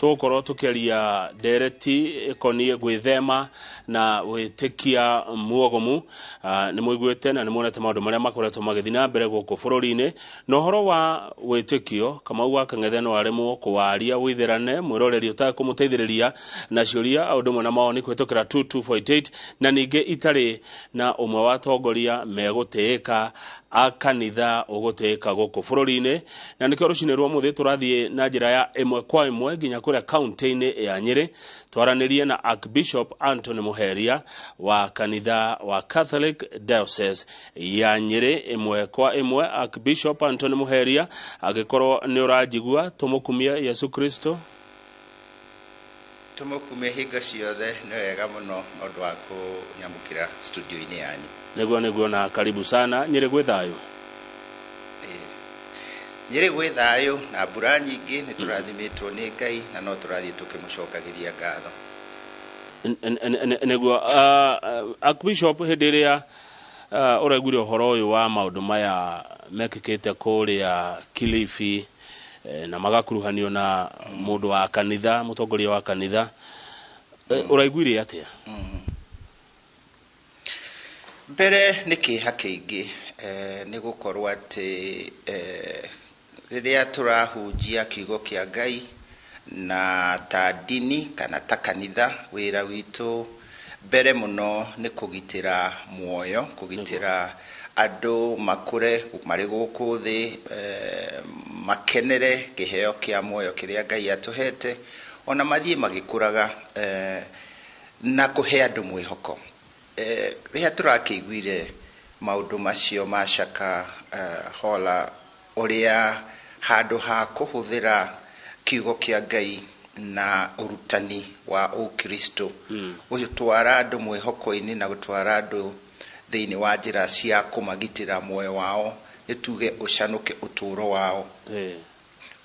Tũgũkorwo tũkĩaria ndereti ĩkoniĩ gwĩthema na wĩtĩkia muogomu. Nĩ mũiguĩte na nĩ muonete maũndũ marĩa makoretwo magĩthiĩ na mbere gũkũ bũrũri-inĩ na ũhoro wa wĩtĩkio. Kamau wa Kang'ethe no aremwo kũwaria wĩthĩrane mwĩroreri ũtakũmũteithĩrĩria na ciũria o ũndũ ũmwe na mawoni kũhĩtũkĩra 2248, na ningĩ itarĩ na ũmwe wa atongoria megũtĩĩka a kanitha ũgũtĩĩka gũkũ bũrũri-inĩ, na nĩkĩo rũcinĩ rwa mũthĩ tũrathiĩ na njĩra ya ĩmwe kwa ĩmwe nginya kũrĩa kaunti-inĩ ya Nyĩrĩ twaranĩrie na Archbishop Anthony Muheria wa kanitha wa Catholic Diocese ya Nyĩrĩ. Ĩmwe kwa ĩmwe, Archbishop Anthony Muheria, angĩkorwo nĩ ũranjigua, tũmũkumie Yesu Kristo. Tũmũkumie hingo ciothe. Nĩ wega mũno nĩ ũndũ wa kũnyamũkĩra studio-inĩ yanyu. Nĩguo, na karibu sana. Nyĩrĩ gwĩ thayũ? Nyĩrĩ gwĩ thayũ na mbura nyingĩ. Nĩ tũrathimĩtwo nĩ Ngai na no tũrathiĩ tũkĩmũcokagĩria ngatho. Nĩguo, Archbishop, hĩndĩ ĩrĩa ũraiguire ũhoro ũyũ wa maũndũ maya mekĩkĩte kũrĩa Kilifi, na magakuruhanio na mũndũ wa kanitha, mũtongoria wa kanitha, ũraiguire atĩa? Mbere nĩ kĩeha kĩingĩ, nĩ gũkorwo atĩ rĩrĩa tũrahunjia kiugo kĩa Ngai na ta ndini kana ta kanitha, wĩra witũ mbere mũno nĩ kũgitĩra muoyo, kũgitĩra andũ makũre marĩ gũkũ thĩ, makenere kĩheo kĩa muoyo kĩrĩa Ngai atũhete, ona mathiĩ magĩkũraga, na kũhe andũ mwĩhoko. Rĩrĩa tũrakĩiguire maũndũ macio ma Shakahola, ũrĩa handũ ha kũhũthĩra kiugo kĩa Ngai na ũrutani wa ũkristo gũtwara andũ mwĩhoko-inĩ na gũtwara andũ thĩinĩ wa njĩra cia kũmagitĩra muoyo wao, nĩ tuge ũcanũke ũtũũro wao,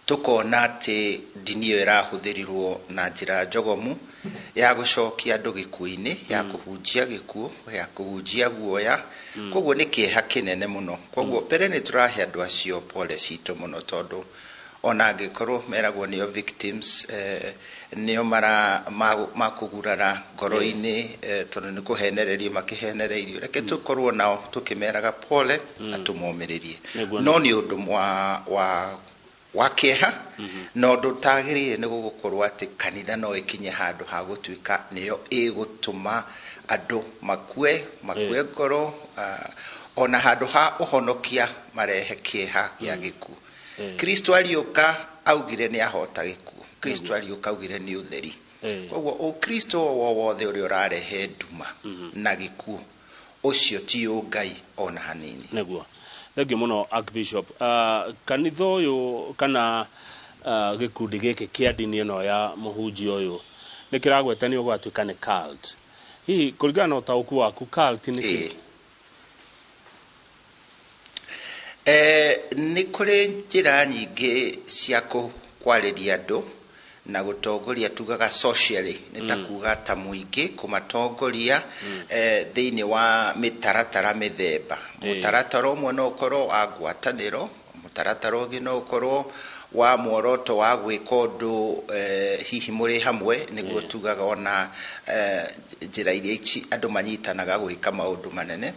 tũkona atĩ ndini ĩyo ĩrahũthĩrirwo na njĩra njogomu ya gũcokia andũ gĩkuũ-inĩ, ya kũhunjia gĩkuũ, ya kũhunjia guoya. Koguo nĩ kĩeha kĩnene mũno. Koguo mbere nĩ tũrahe andũ acio pole citũ mũno, tondũ ona angĩkorwo meragwo nĩo victims, nĩo mara makũgurara ngoro-inĩ, tondũ nĩ kũhenererio makĩhenereirio. Reke tũkorwo nao tũkĩmeraga pole na tũmomĩrĩrie. No nĩ ũndũ wa kĩeha na ũndũ ũtagĩrĩire, nĩ gũgũkorwo atĩ kanitha no ĩkinye handũ ha gũtuĩka nĩyo ĩgũtũma andũ makue ngoro, ona handũ ha ũhonokia marehe kĩeha gĩa gĩkuũ. Kristo ariũka augire nĩ ahota gĩkuũ. Kristo ariũka augire nĩ ũtheri. Koguo ũkristo o wothe ũrĩa ũrarehe nduma na gĩkuũ, ũcio ti ũngai ona hanini. Nĩguo, thengiũ mũno, Archbishop. Kanitha ũyũ kana gĩkundi gĩkĩ kĩa ndini ĩno ya mũhunjia ũyũ nĩ kĩragwetanio gwatuĩka nĩ cult. Hihi kũringana na ũtaũku waku, cult nĩ kĩ? Nĩ kũrĩ njĩra nyingĩ cia kwarĩria andũ na gũtongoria, tugaga socially, nĩ ta kuga ta mũingĩ, kũmatongoria thĩinĩ wa mĩtaratara mĩthemba. Mũtaratara ũmwe no ũkorwo wa ngwatanĩro, mũtaratara ũngĩ no ũkorwo wa muoroto wa gwĩka ũndũ, hihi mũrĩ hamwe, nĩguo tugaga ona njĩra iria ici andũ manyitanaga gwĩka maũndũ manene.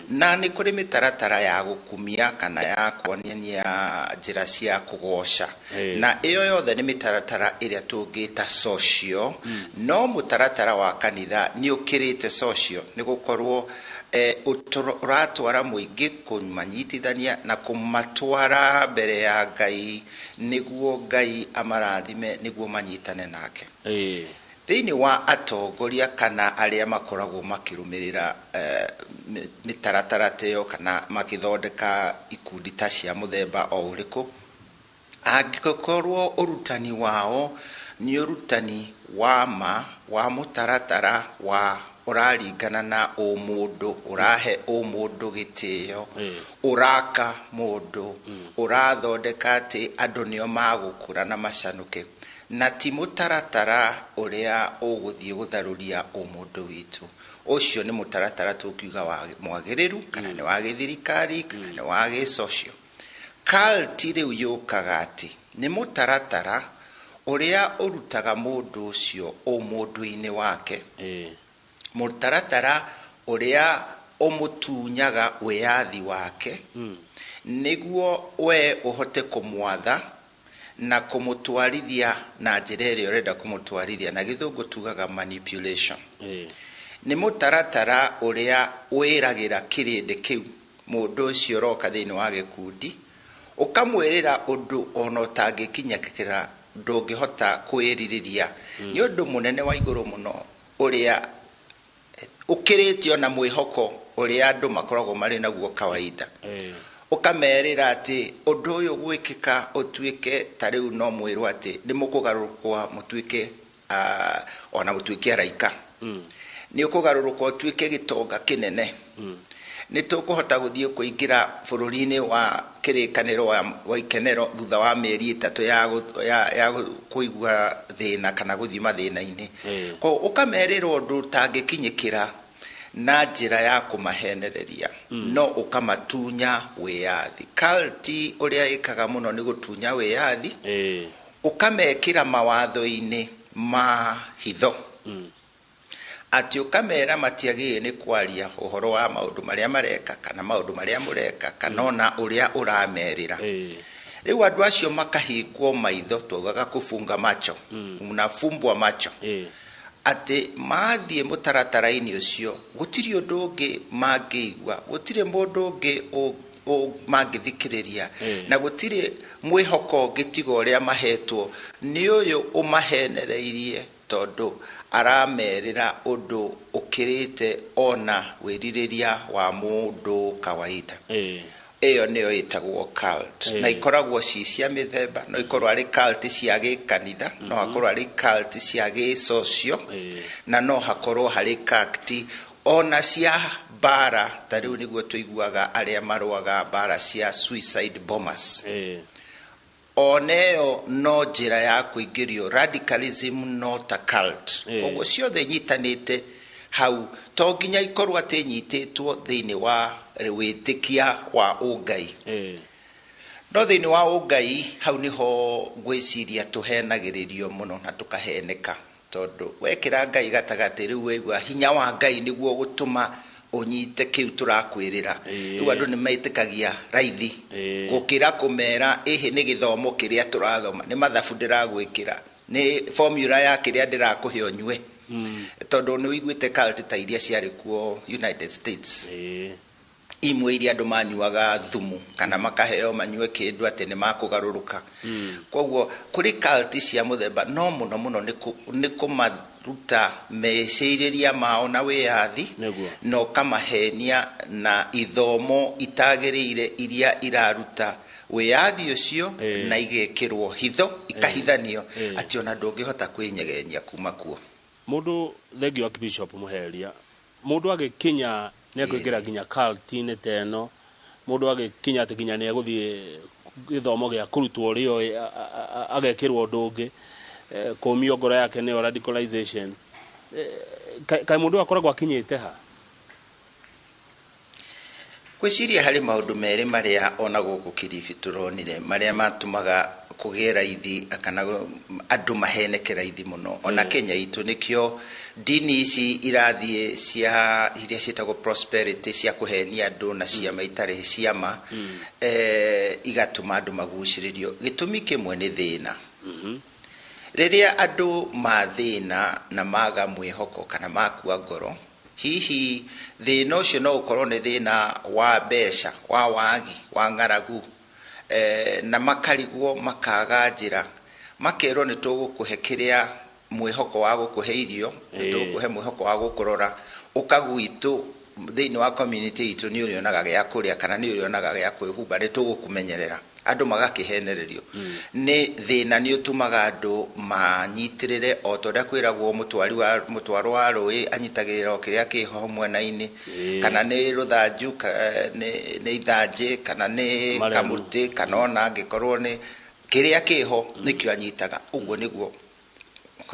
Na nĩ kũrĩ mĩtaratara ya gũkumia kana ya kuonania njĩra cia kũgoca, na ĩyo yothe nĩ mĩtaratara ĩrĩa tũngĩta social. No mũtaratara wa kanitha nĩ ũkĩrĩte social, nĩ gũkorwo ũratwara mũingĩ kũmanyitithania na kũmatwara mbere ya Ngai, nĩguo Ngai amarathime, nĩguo manyitane nake. Thĩinĩ wa atongoria kana arĩa makoragwo makĩrũmĩrĩra mĩtaratara ta ĩyo kana makĩthondeka ikundi ta cia mũthemba o ũrĩkũ, angĩkorwo ũrutani wao nĩ ũrutani wa ma wa mũtaratara wa ũraringana na ũmũndũ, ũrahe ũmũndũ gĩtĩo, ũraka mũndũ, ũrathondeka atĩ andũ nĩo magũkũra na macanũke, na ti mũtaratara ũrĩa ũgũthiĩ gũtharũria ũmũndũ witũ, ũcio nĩ mũtaratara tũngiuga wa mwagĩrĩru, kana nĩ wa gĩthirikari kana nĩ wa gĩsocio. Cult rĩu yũkaga atĩ nĩ mũtaratara Ũrĩa ũrutaga mũndũ ũcio ũmũndũ-inĩ wake. Mũtaratara ũrĩa ũmũtunyaga wĩyathi wake, nĩguo we ũhote kũmwatha na kũmũtwarithia na njĩra ĩrĩa ũrenda kũmũtwarithia, na gĩthũngũ tugaga manipulation. Nĩ mũtaratara ũrĩa wĩragĩra kĩrĩndĩ kĩu mũndũ ũcio ũroka thĩinĩ wa gĩkundi, ũkamwĩrĩra ũndũ ona ũtangĩkinyĩkĩra, ndũngĩhota kwĩrirĩria. Nĩ ũndũ mũnene wa igũrũ mũno ũrĩa ũkĩrĩte ona mwĩhoko ũrĩa andũ makoragwo marĩ naguo kawaida. Ũkamerĩra atĩ ũndũ ũyũ gwĩkĩka ũtuĩke ta rĩu no mwĩrwo atĩ nĩ mũkũgarũrũkwa mũtuĩke ona mũtuĩke araika. Nĩ ũkũgarũrũka ũtuĩke gĩtonga kĩnene. Nĩ tũkũhota gũthiĩ kũingĩra bũrũri-inĩ wa kĩrĩkanĩro wa ikenero thutha wa mĩeri 3 ya kũigua thĩna kana gũthiĩ mathĩna-inĩ. Koguo ũkamerĩra ũndũ ũtangĩkinyĩkĩra na njĩra ya kũmahenereria, no ũkamatunya wĩyathi. Cult ũrĩa ĩkaga mũno nĩ gũtunya wĩyathi, ũkamekĩra mawatho-inĩ ma hitho. Atĩ ũkamera matiagĩrĩire nĩ kwaria ũhoro wa maũndũ marĩa mareka kana maũndũ marĩa mũreka kana ona ũrĩa ũramerĩra. Rĩu andũ acio makahingwo maitho, twaugaga kufunga macho, unafumbwa macho. Atĩ mathiĩ mũtaratara-inĩ ũcio gũtirĩ ũndũ ũngĩ mangĩigua, gũtirĩ mũndũ ũngĩ mangĩthikĩrĩria, na gũtirĩ mwĩhoko ũngĩ tiga ũrĩa mahetwo nĩ ũyũ ũmahenereirie, tondũ aramerĩra ũndũ ũkĩrĩte ona wĩrirĩria wa mũndũ kawaida. Ĩyo nĩyo ĩtagwo cult. Na ikoragwo ci cia mĩthemba, no ikorwo arĩ cult cia gĩkanitha, no hakorwo arĩ cult cia gĩcocio, na no hakorwo harĩ cult ona cia mbara. Ta rĩu nĩguo tũiguaga arĩa marũaga mbara cia suicide bombers. Ona ĩyo no njĩra ya kũingĩrio radicalism, no ta cult. Koguo ciothe nyitanĩte hau, to nginya ikorwo atĩ nyitĩtwo thĩinĩ wa wĩtĩkia wa ũngai. No thĩinĩ wa ũngai hau nĩho ngwĩciria tũhenagĩrĩrio mũno na tũkaheneka, tondũ wekĩra Ngai gatagatĩ rĩu waigua hinya wa Ngai nĩguo gũtũma ũnyite kĩu tũrakwĩrĩra. Rĩu andũ nĩ metĩkagia raithi gũkĩra kũmera ĩhĩ nĩ gĩthomo kĩrĩa tũrathoma, nĩ mathabu ndĩragwĩkĩra, nĩ formula ya kĩrĩa ndĩrakũhe ũnyue. Tondũ nĩ ũiguĩte cult ta iria ciarĩ kuo United States, imwe iria andũ manyuaga thumu kana makaheo manyue kĩndũ atĩ nĩ makũgarũrũka. Koguo kũrĩ cult cia mũthemba, no mũno mũno nĩ kũmaruta mecirĩria mao na wĩyathi, na ũkamahenia na ithomo itagĩrĩire iria iraruta wĩyathi ũcio, na igekĩrwo hitho, ikahithanio atĩ ona ndũngĩhota kwĩnyegenya kuma kuo. Mũndũ, thengio Archbishop Mũheria, mũndũ agĩkinya nĩ ekũingĩra nginya cult-inĩ ta ĩno, mũndũ agĩkinya atĩ nginya nĩ egũthiĩ gĩthomo gĩa kũrutwo ũrĩa oĩ, agekĩrwo ũndũ ũngĩ, kũmio ngoro yake nĩyo radicalization. Kaĩ mũndũ akoragwo akinyĩte ha? Ngwĩciria harĩ maũndũ merĩ marĩa ona gũkũ Kilifi tũronire marĩa matũmaga kũgĩe raithi kana andũ maheneke raithi mũno. Ona Kenya itũ nĩkĩo ndini ici irathiĩ cia iria ciĩtagwo prosperity, cia kũhenia andũ na ciama itarĩ ciama, igatũma andũ magucĩrĩrio. Gĩtũmi kĩmwe nĩ thĩna. Rĩrĩa andũ mathĩna na maga mwĩhoko kana makua ngoro, hihi thĩna ũcio no ũkorwo nĩ thĩna wa mbeca, wa wagi, wa ng'aragu, na makarigwo makaga njĩra, makerwo nĩ tũgũkũhe kĩrĩa mwĩhoko wa gũkũhe irio, nĩ tũgũkũhe mwĩhoko wa gũkũrora, ũka gwitũ thĩinĩ wa community itũ nĩ ũrĩonaga gĩa kũrĩa kana nĩ ũrĩonaga gĩa kwĩhumba, nĩ tũgũkũmenyerera. Andũ magakĩhenererio. Nĩ thĩna nĩ ũtũmaga andũ manyitĩrĩre, o ta ũrĩa kwĩragwo mũtwaro wa rũĩ anyitagĩrĩra o kĩrĩa kĩho mwena-inĩ, kana nĩ rũthanju, nĩ ithanjĩ, kana nĩ kamũtĩ, kana ona angĩkorwo nĩ kĩrĩa kĩho nĩkĩo anyitaga. Ũguo nĩguo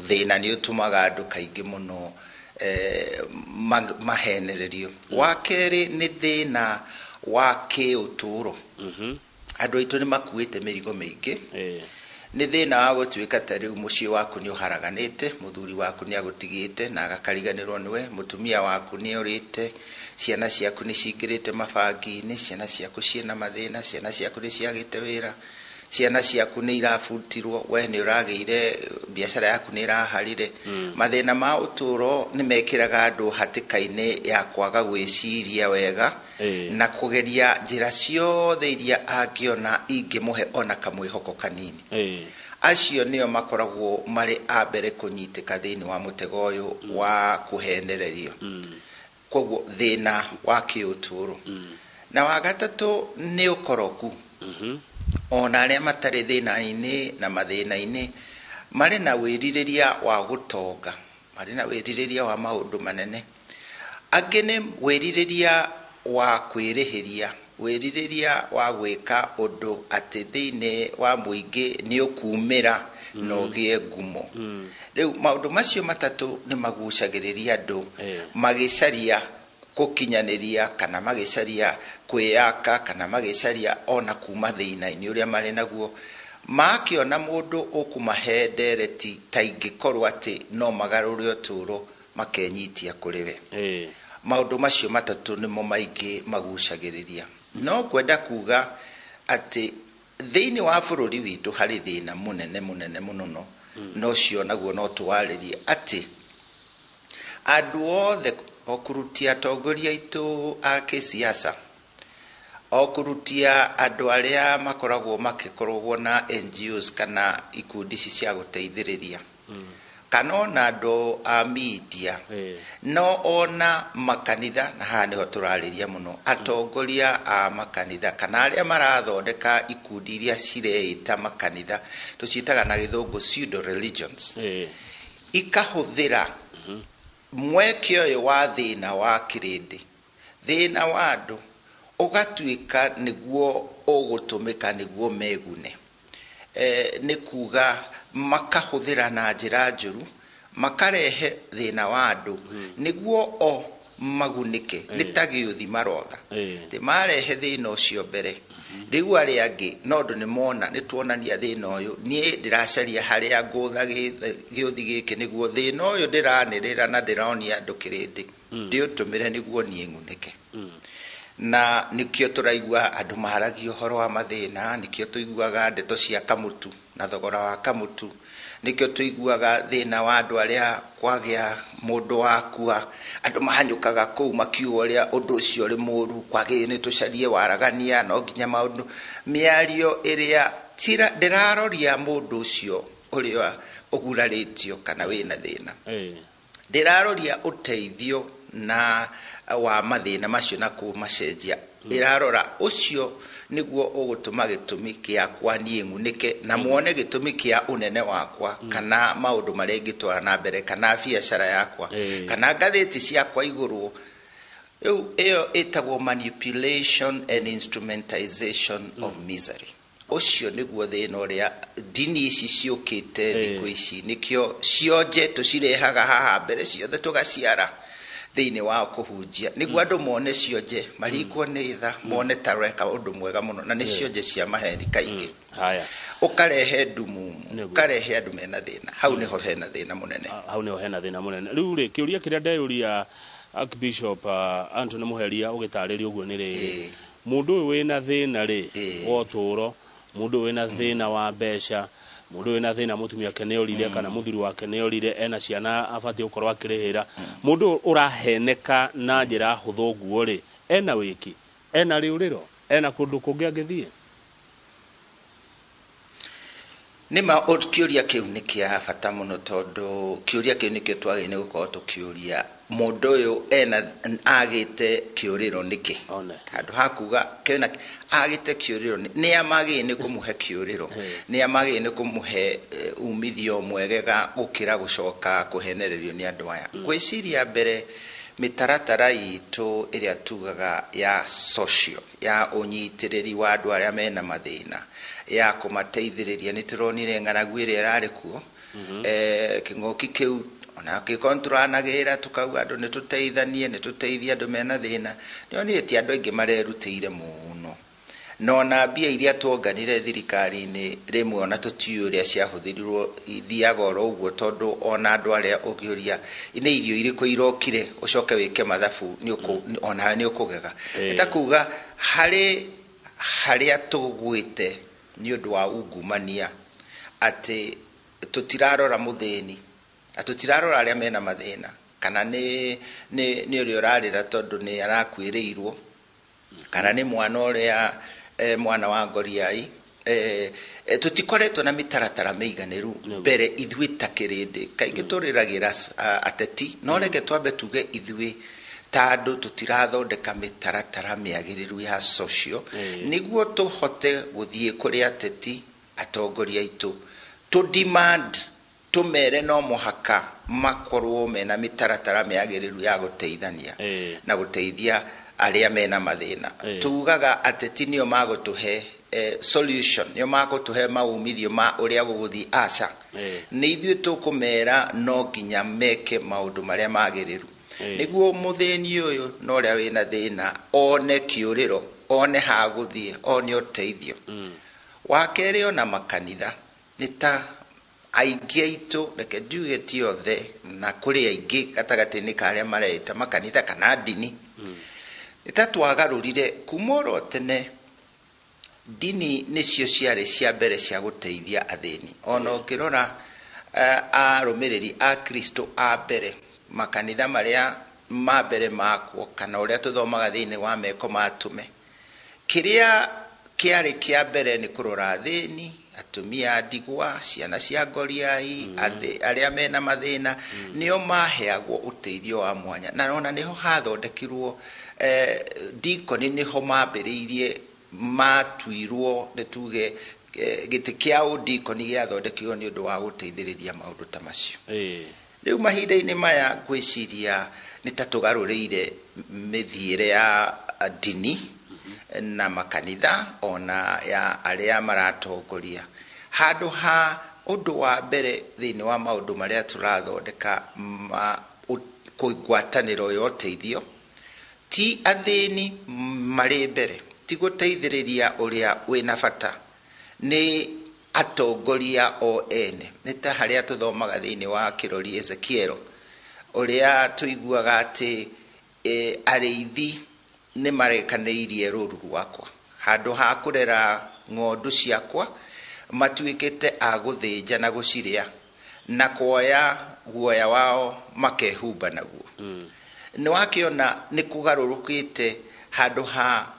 thĩna nĩ ũtũmaga andũ kaingĩ mũno mahenererio. Wa kerĩ nĩ thĩna wa kĩũtũũro. Andũ aitũ nĩ makuĩte mĩrigo mĩingĩ, Nĩ thĩna wa gũtuĩka ta rĩu mũciĩ waku nĩ ũharaganĩte, mũthuri waku nĩ agũtigĩte na agakariganĩrwo nĩwe, mũtumia waku nĩ orĩte, ciana ciaku nĩ cingĩrĩte mabangi-inĩ, ciana ciaku ciĩna mathĩna, ciana ciaku nĩ ciagĩte wĩra, ciana ciaku nĩ irabutirwo, we nĩ ũragĩire, biacara yaku nĩ ĩraharire. Mathĩna ma ũtũũro nĩ mekĩraga andũ hatĩka-inĩ ya kwaga gwĩciria wega na kũgeria njĩra ciothe iria angĩona ingĩmũhe ona kamwĩhoko kanini. Acio nĩo makoragwo marĩ a mbere kũnyitĩka thĩinĩ wa mũtego ũyũ wa kũhenererio. Koguo thĩna wa kĩũtũũro. Na wa gatatũ nĩ ũkoroku. Ona arĩa matarĩ thĩna-inĩ na mathĩna-inĩ marĩ na wĩrirĩria wa gũtonga, marĩ na wĩrirĩria wa maũndũ manene. Angĩ nĩ wĩrirĩria wa kwĩrĩhĩria, wĩrirĩria wa gwĩka ũndũ atĩ thĩinĩ wa mũingĩ nĩ ũkumĩra na ũgĩe ngumo. Rĩu maũndũ macio matatũ nĩ magucagĩrĩria andũ magĩcaria gũkinyanĩria kana magĩcaria kwĩyaka kana magĩcaria ona kuma thĩna-inĩ ũrĩa marĩ naguo. Makĩona mũndũ ũkũmahe ndereti ta ingĩkorwo atĩ no magarũre ũtũũro, makenyitia kũrĩ we. Maũndũ macio matatũ nĩmo maingĩ magucagĩrĩria. No kwenda kuga atĩ thĩinĩ wa bũrũri witũ harĩ thĩna mũnene mũnene mũno, no ũcio naguo no tũwarĩrie atĩ andũ othe o kũrutia atongoria aitũ a kĩsiasa, o kũrutia andũ arĩa makoragwo makĩkoragwo na NGOs kana ikundi ici cia gũteithĩrĩria, kana ona andũ a media, no ona makanitha, na haha nĩho tũrarĩria mũno, atongoria a makanitha kana arĩa marathondeka ikundi iria cireĩta makanitha, tũciĩtaga na gĩthũngũ pseudo religions, ikahũthĩra mweke ũyũ wa thĩna wa kĩrĩndĩ, thĩna wa andũ ũgatuĩka nĩguo ũgũtũmĩka nĩguo megune. Nĩ kuga makahũthĩra na njĩra njũru, makarehe thĩna wa andũ nĩguo o magunĩke, nĩ ta gĩũthi marotha. Atĩ marehe thĩna ũcio mbere, rĩu arĩa angĩ no ũndũ nĩ mona, nĩ tuonania thĩna ũyũ, niĩ ndĩracaria harĩa ngũtha gĩũthi gĩkĩ nĩguo thĩna ũyũ ndĩranĩrĩra na ndĩronia andũ kĩrĩndĩ, ndĩũtũmĩre nĩguo niĩ ng'unĩke. Na nĩkĩo tũraigua andũ maragia ũhoro wa mathĩna, nĩkĩo tũiguaga ndeto cia kamũtu na thogora wa kamũtu, nĩkĩo tũiguaga thĩna wa andũ arĩa kwagĩa mũndũ wakua, andũ mahanyũkaga kũu makiuga ũrĩa ũndũ ũcio ũrĩ mũru, kwagĩrĩire nĩ tũcarie waragania, no nginya maũndũ, mĩario ĩrĩa ndĩraroria mũndũ ũcio ũrĩa ũgurarĩtio kana wĩna thĩna. Ndĩraroria ũteithio na wa mathĩna macio na kũmacenjia. Ĩrarora ũcio nĩguo ũgũtũma gĩtũmi gĩakwa niĩ ng'unĩke na muone gĩtũmi kĩa ũnene wakwa kana maũndũ marĩa ingĩtwara na mbere kana biacara yakwa kana ngathĩti ciakwa igũrũ. Rĩu ĩyo ĩtagwo manipulation and instrumentalization of misery. Ũcio nĩguo thĩna ũrĩa ndini ici ciũkĩte thikũ ici, nĩkĩo cionje tũcirehaga haha mbere ciothe tũgaciara thĩinĩ wa kũhunjia nĩguo andũ mone cionje maringwo nĩ tha, mone ta reka ũndũ mwega mũno, na nĩ cionje cia maheni kaingĩ. Ũkarehe ndumumu, ũkarehe andũ mena thĩna. Hau nĩho hena thĩna mũnene. Hau nĩho hena thĩna mũnene. Rĩu rĩ, kĩũria kĩrĩa ndeyũria Archbishop Anthony Muheria ũgĩtarĩria ũguo nĩ rĩrĩ, mũndũ ũyũ wĩna thĩna rĩ wa ũtũũro, mũndũ ũyũ wĩna thĩna wa mbeca, mũndũ ũyũ wĩna thĩna mũtumia wake nĩ orire kana mũthuri wake nĩ orire, ena ciana abatiĩ gũkorwo akĩrĩhĩra, mũndũ ũyũ ũraheneka na njĩra hũthũ ũguo rĩ, ena wĩki, ena rĩũrĩro, ena kũndũ kũngĩ angĩthiĩ? Nĩ ma kĩũria kĩu nĩ kĩa bata mũno, tondũ kĩũria kĩu nĩkĩo twagĩrĩirwo nĩ gũkorwo tũkĩũria mũndũ ũyũ ena agĩte kĩũrĩro nĩkĩ? Handũ ha kuga kĩna agĩte kĩũrĩro nĩ a magĩrĩirwo nĩ kũmũhe kĩũrĩro, nĩ a magĩrĩirwo nĩ kũmũhe umithio mwegega gũkĩra gũcoka kũhenererio nĩ andũ aya. Ngwĩciria mbere mĩtaratara itũ ĩrĩa tugaga ya social, ya ũnyitĩrĩri wa andũ arĩa mena mathĩna, ya kũmateithĩrĩria, nĩ tũronire ng'aragu ĩrĩa ĩrarĩ kuo. Kĩng'ũki kĩu ona angĩkorwo nĩ tũranagĩra tũkauga andũ nĩ tũteithanie, nĩ tũteithie andũ mena thĩna, nĩonire ti andũ aingĩ marerutĩire mũno. Na ona mbia iria tuonganire thirikari-inĩ rĩmwe ona tũtiũĩ ũrĩa ciahũthĩrirwo, ithiaga oro ũguo, tondũ ona andũ arĩa ũngĩũria nĩ irio irĩkũ irokire ũcoke wĩke mathabu, onawe nĩ ũkũgega. Nĩ ta kuga harĩ harĩa tũgwĩte nĩ ũndũ wa ungumania, atĩ tũtirarora mũthĩni na tũtirarora arĩa mena mathĩna, kana nĩ ũrĩa ũrarĩra tondũ nĩ arakuĩrĩirwo, kana nĩ mwana ũrĩa mwana wa ngoriai. Tũtikoretwo na mĩtaratara mĩiganĩru mbere ithuĩ ta kĩrĩndĩ. Kaingĩ tũrĩragĩra ateti, no reke twambe tuge ithuĩ ta andũ tũtirathondeka mĩtaratara mĩagĩrĩru ya social nĩguo tũhote gũthiĩ kũrĩ ateti atongoria aitũ tũ demand, tũmere no mũhaka makorwo mena mĩtaratara mĩagĩrĩru ya gũteithania na gũteithia arĩa mena mathĩna. Tugaga ateti nĩo magũtũhe solution, nĩo magũtũhe maumithio ma ũrĩa gũgũthiĩ. Aca, nĩ ithuĩ tũkũmera no nginya meke maũndũ marĩa magĩrĩru nĩguo mũthĩni ũyũ na ũrĩa wĩna thĩna one kĩũrĩro, one ha gũthiĩ, one ũteithio. Wa kerĩ, ona makanitha nĩ ta aingĩ aitũ, reke njuge ti othe, na kũrĩ aingĩ gatagatĩ-inĩ ka arĩa mareita makanitha kana ndini, nĩ ta twagarũrire kuma oro tene ndini nĩcio ciarĩ cia mbere cia gũteithia athĩni. Ona ũngĩrora arũmĩrĩri a Kristo a mbere, makanitha marĩa ma mbere makwo, kana ũrĩa tũthomaga thĩinĩ wa meko ma atũme, kĩrĩa kĩarĩ kĩa mbere nĩ kũrora athĩni, atumia a ndigwa, ciana cia ngoriai, arĩa mena mathĩna, nĩo maheagwo ũteithio wa mwanya. Na ona nĩho hathondekirwo dikoni, nĩho mambĩrĩirie, matuirwo nĩ tuge gĩtĩ kĩa ũdikoni gĩathondekirwo nĩ ũndũ wa gũteithĩrĩria maũndũ ta macio. Rĩu mahinda-inĩ maya ngwĩciria nĩ ta tũgarũrĩire mĩthiĩre ya ndini na makanitha ona ya arĩa maratongoria. Handũ ha ũndũ wa mbere thĩinĩ wa maũndũ marĩa tũrathondeka ma ngwatanĩro ya ũteithio, ti athĩni marĩ mbere, ti gũteithĩrĩria ũrĩa wĩna bata, nĩ atongoria o ene. Nĩ ta harĩa tũthomaga thĩinĩ wa kĩrori Ezekiel, ũrĩa tũiguaga atĩ arĩithi nĩ marekanĩirie rũru rwakwa, handũ ha kũrera ng'ondu ciakwa matuĩkĩte a gũthĩnja na gũcirĩa na kuoya guoya wao makehumba naguo. Nĩ wakĩona nĩ kũgarũrũkĩte, handũ ha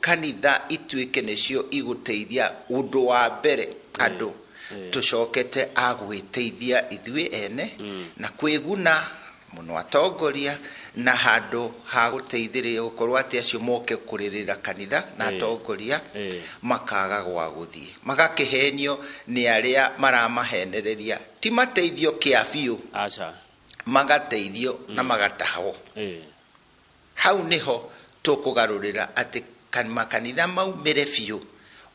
kanitha ituĩke nĩcio igũteithia ũndũ wa mbere andũ, tũcokete a gwĩteithia ithuĩ ene na kwĩguna mũno atongoria, na handũ ha gũteithĩrĩria gũkorwo atĩ acio moke kũrĩrĩra kanitha na atongoria makaga gwa gũthiĩ, magakĩhenio nĩ arĩa maramahenereria, ti mateithio kĩa biũ, aca, magateithio na magatahwo. Hau nĩho tũkũgarũrĩra atĩ makanitha maumĩre biũ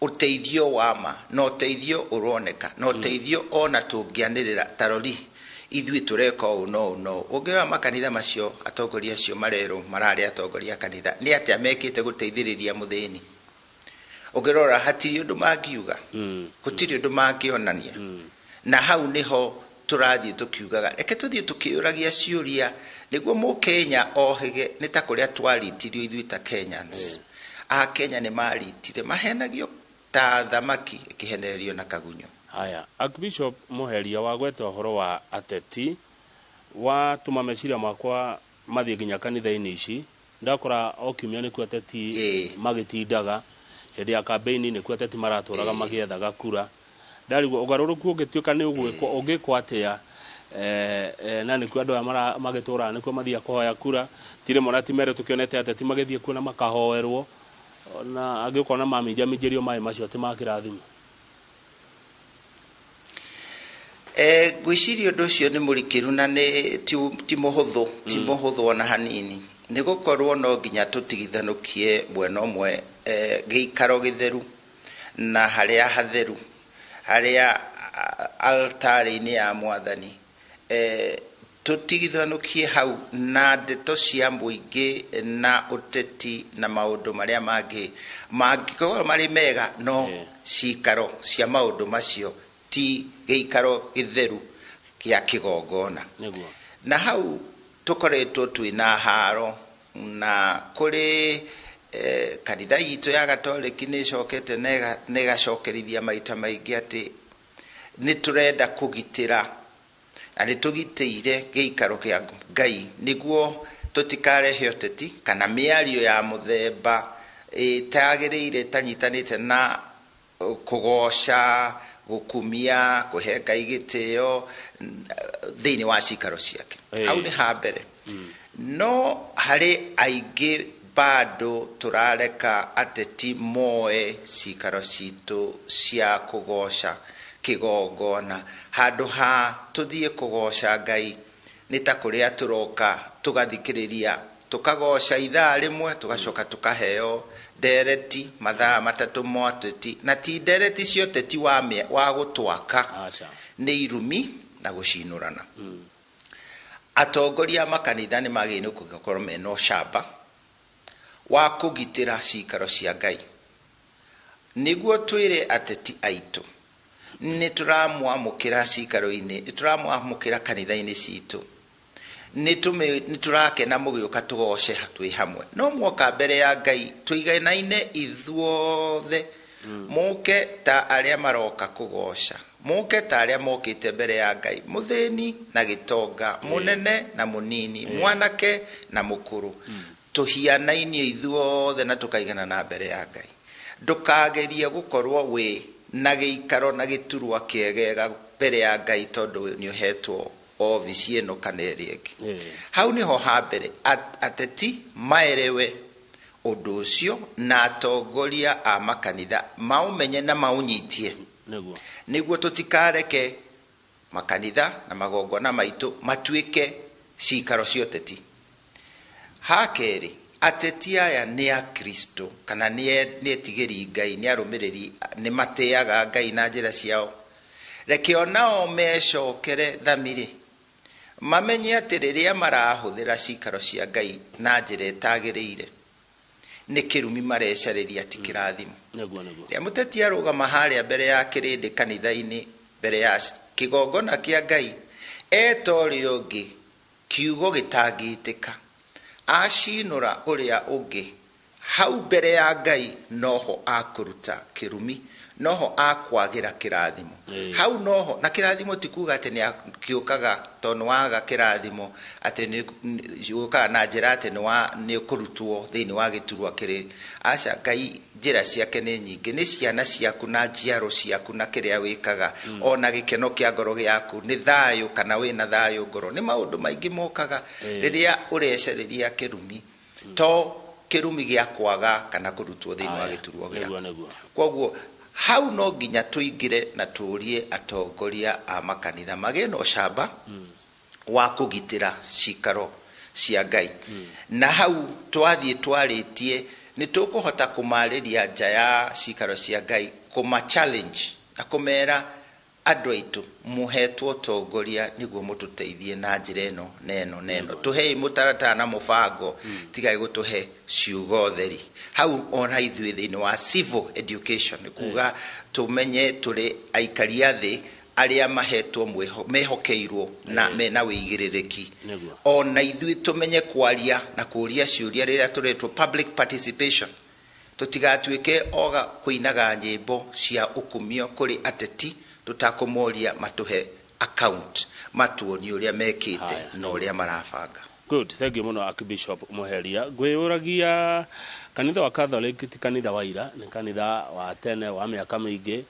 ũteithio wa ma, na ũteithio ũroneka, na ũteithio ona tũngĩanĩrĩra tarori ithuĩ tũreka ũũ no ũũ no ũũ. Ũngĩrora makanitha macio, atongoria acio marerwo mararĩ atongoria a kanitha, nĩ atĩa mekĩte gũteithĩrĩria mũthĩni? Ũngĩrora hatirĩ ũndũ mangiuga, gũtirĩ ũndũ mangĩonania. Na hau nĩho tũrathiĩ tũkiugaga reke tũthiĩ tũkĩũragia ciũria nĩguo mũkenya ohĩge. Nĩ ta kũrĩa twaritirio ithuĩ ta Kenyans. A Kenya nĩ maritire, mahenagio ta thamaki ĩkĩhenererio na kagunyo. Haya, Archbishop Muheria, wagweta ũhoro wa ateti, watũma meciria makwa mathiĩ nginya kanitha-inĩ ici. Ndakora o kiumia nĩkuo ateti magĩtindaga, hĩndĩ ya kambeini nĩkuo ateti maratũraga magĩethaga kura. Ndarigwo ũgarũrũku ũngĩtuĩka nĩ ũgwĩkwo ũngĩkwo atĩa, na nĩkuo andũ aya magĩtũraga nĩkuo mathiaga kũhoya kura. Ti rĩmwe na ti merĩ tũkĩonete ateti magĩthiĩ kuo na makahoerwo, na angĩ ũkona maminjaminjĩrio maĩ macio atĩ ma kĩrathimo. Ngwĩciria ũndũ ũcio nĩ mũrikĩru na nĩ ti mũhũthũ, ti mũhũthũ ona hanini, nĩ gũkorwo no nginya tũtigithanũkie mwena ũmwe gĩikaro gĩtheru na harĩa hatheru, harĩa altarĩ-inĩ ya mwathani. Tũtigithanũkie hau na ndeto cia mũingĩ na ũteti na maũndũ marĩa mangĩ mangĩkorwo marĩ mega, no cikaro cia maũndũ macio ti gĩikaro gĩtheru gĩa kĩgongona. Na hau tũkoretwo twĩna haro na kũrĩ kanitha itũ ya Gatoreki nĩ ĩcokete na ĩgacokerithia maita maingĩ atĩ nĩ tũrenda kũgitĩra na nĩ tũgitĩire gĩikaro kĩa Ngai nĩguo tũtikarehe ũteti kana mĩario ya mũthemba ĩtagĩrĩire ĩtanyitanĩte na kũgoca, gũkumia, kũhe Ngai gĩtĩo thĩinĩ wa cikaro ciake. Hau nĩ ha mbere. No harĩ aingĩ bado tũrareka ateti moe cikaro citũ cia kũgoca kĩgongona handũ ha tũthiĩ kũgoca Ngai nĩ ta kũrĩa tũroka tũgathikĩrĩria tũkagoca ithaa rĩmwe tũgacoka tũkaheo ndereti mathaa matatũ ma ũteti, na ti ndereti cia ũteti wa gũtwaka, nĩ irumi na gũcinũrana. Atongoria a makanitha nĩ magĩrĩirwo gũkorwo mena ũcamba wa kũgitĩra cikaro cia Ngai nĩguo twĩre ateti aitũ nĩ tũramwamũkĩra cikaro-inĩ, nĩ tũramwamũkĩra kanitha-inĩ citũ, nĩ tũrakena mũgĩũka tũgoce twĩ hamwe, no mwoka mbere ya Ngai tũiganaine ithuothe, mũke ta arĩa maroka kũgoca, mũke ta arĩa mokĩte mbere ya Ngai, mũthĩni na gĩtonga, mũnene na mũnini, mwanake na mũkũrũ, tũhianainio ithuothe na tũkaigana na mbere ya Ngai. Ndũkagerie gũkorwo wĩ na gĩikaro na gĩturwa kĩegega mbere ya Ngai tondũ nĩ ũhetwo obici ĩno kana ĩrĩa ĩngĩ. Hau nĩho ha mbere ateti maerewe ũndũ ũcio na atongoria a makanitha maũmenye na maũnyitie nĩguo tũtikareke makanitha na magongona maitũ matuĩke cikaro cia ũteti. Ha kerĩ, ateti aya nĩ Akristo kana nĩ etigĩri Ngai, nĩ arũmĩrĩri, nĩ matĩaga Ngai na njĩra ciao. Reke onao mecokere thamiri, mamenye atĩ rĩrĩa marahũthĩra cikaro cia Ngai na njĩra ĩtagĩrĩire nĩ kĩrumi marecarĩria, ti kĩrathimo. Rĩrĩa mũteti arũgama harĩa mbere ya kĩrĩndĩ kanitha-inĩ, mbere ya kĩgongona kĩa Ngai, eta ũrĩa ũngĩ kiugo gĩtangĩtĩka, acinũra ũrĩa ũngĩ hau mbere ya Ngai, noho akũruta kĩrumi, noho akwagĩra kĩrathimo. Hau noho, na kĩrathimo ti kuga atĩ nĩ kĩũkaga tondũ waga kĩrathimo atĩ nĩ gĩũkaga na njĩra atĩ nĩ ũkũrutwo thĩinĩ wa gĩturwa kĩrĩ. Aca, Ngai njĩra ciake nĩ nyingĩ, nĩ ciana ciaku na njiaro ciaku na kĩrĩa wĩkaga, ona gĩkeno kĩa ngoro gĩaku nĩ thayũ kana wĩna thayũ ngoro, nĩ maũndũ maingĩ mokaga rĩrĩa ũrecarĩria kĩrumi, to kĩrumi gĩa kwaga kana kũrutwo thĩinĩ wa gĩturwa gĩaku. Koguo hau no nginya tũingĩre na tũrie atongoria a makanitha magĩe na ũcamba wa kũgitĩra cikaro cia Ngai. Na hau twathiĩ twarĩtie nĩ tũkũhota kũmarĩria nja ya cikaro cia Ngai, kũma challenge na kũmera andũ aitũ mũhetwo ũtongoria nĩguo mũtũteithie na njĩra ĩno na ĩno na ĩno, tũhei mũtaratara na mũbango, tigai gũtũhe ciugo theri. Hau ona ithuĩ thĩinĩ wa civil education nĩ kuga tũmenye tũrĩ aikari a thĩ arĩa mahetwo mehokeirwo na mena wĩigĩrĩrĩki. Ona ithuĩ tũmenye kwaria na kũria ciũria rĩrĩa tũretwo public participation, tũtigatuĩke oga kũinaga nyĩmbo cia ũkumio kũrĩ ateti tũtakũmoria matũhe account, matuonie ũrĩa mekĩte na ũrĩa marabanga. Good, thank you mũno Archbishop Muheria. Ngwĩyũragia kanitha wa Catholic ti kanitha wa ira, nĩ kanitha wa tene wa mĩaka mĩingĩ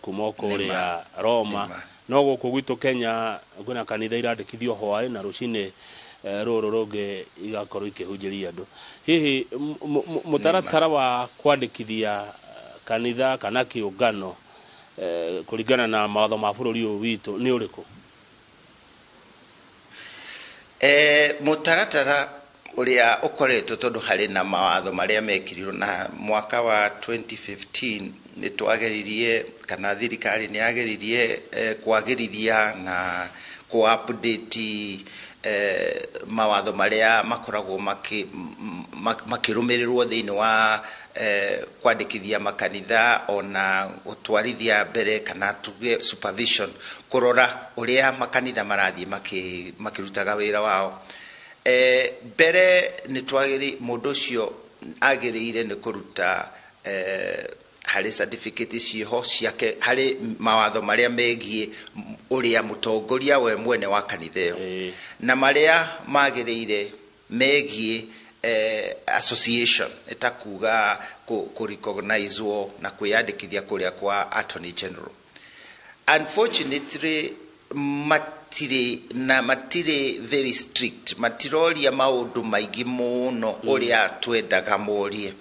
kuma o kũrĩa Roma. No gũkũ gwitũ Kenya kwĩna kanitha irandĩkithio hwaĩ na rũcinĩ rũrũ rũngĩ igakorwo ikĩhunjĩria andũ. Hihi mũtaratara wa kwandĩkithia kanitha kana kĩũngano kũringana na mawatho ma bũrũri ũyũ witũ nĩ ũrĩkũ? Mũtaratara ũrĩa ũkoretwo, tondũ harĩ na mawatho marĩa mekĩrirwo na mwaka wa 2015, nĩ twageririe kana thirikari nĩ yageririe kwagĩrithia na Kũ update mawatho marĩa makoragwo makĩrũmĩrĩrwo thĩinĩ wa kwandĩkithia makanitha, ona gũtwarithia mbere kana tuge supervision, kũrora ũrĩa makanitha marathiĩ makĩrutaga wĩra wao. Mbere nĩ twagĩrĩ mũndũ ũcio agĩrĩire nĩ kũruta harĩ certificate ciĩho ciake, harĩ mawatho marĩa megiĩ ũrĩa mũtongoria we mwene wa kanitha ĩyo na marĩa magĩrĩire megiĩ association, ĩta kuga kũ recognizewo na kwĩyandĩkithia kũrĩa kwa Attorney General. Unfortunately, matirĩ na matirĩ very strict, matiroria maũndũ maingĩ mũno ũrĩa twendaga morie.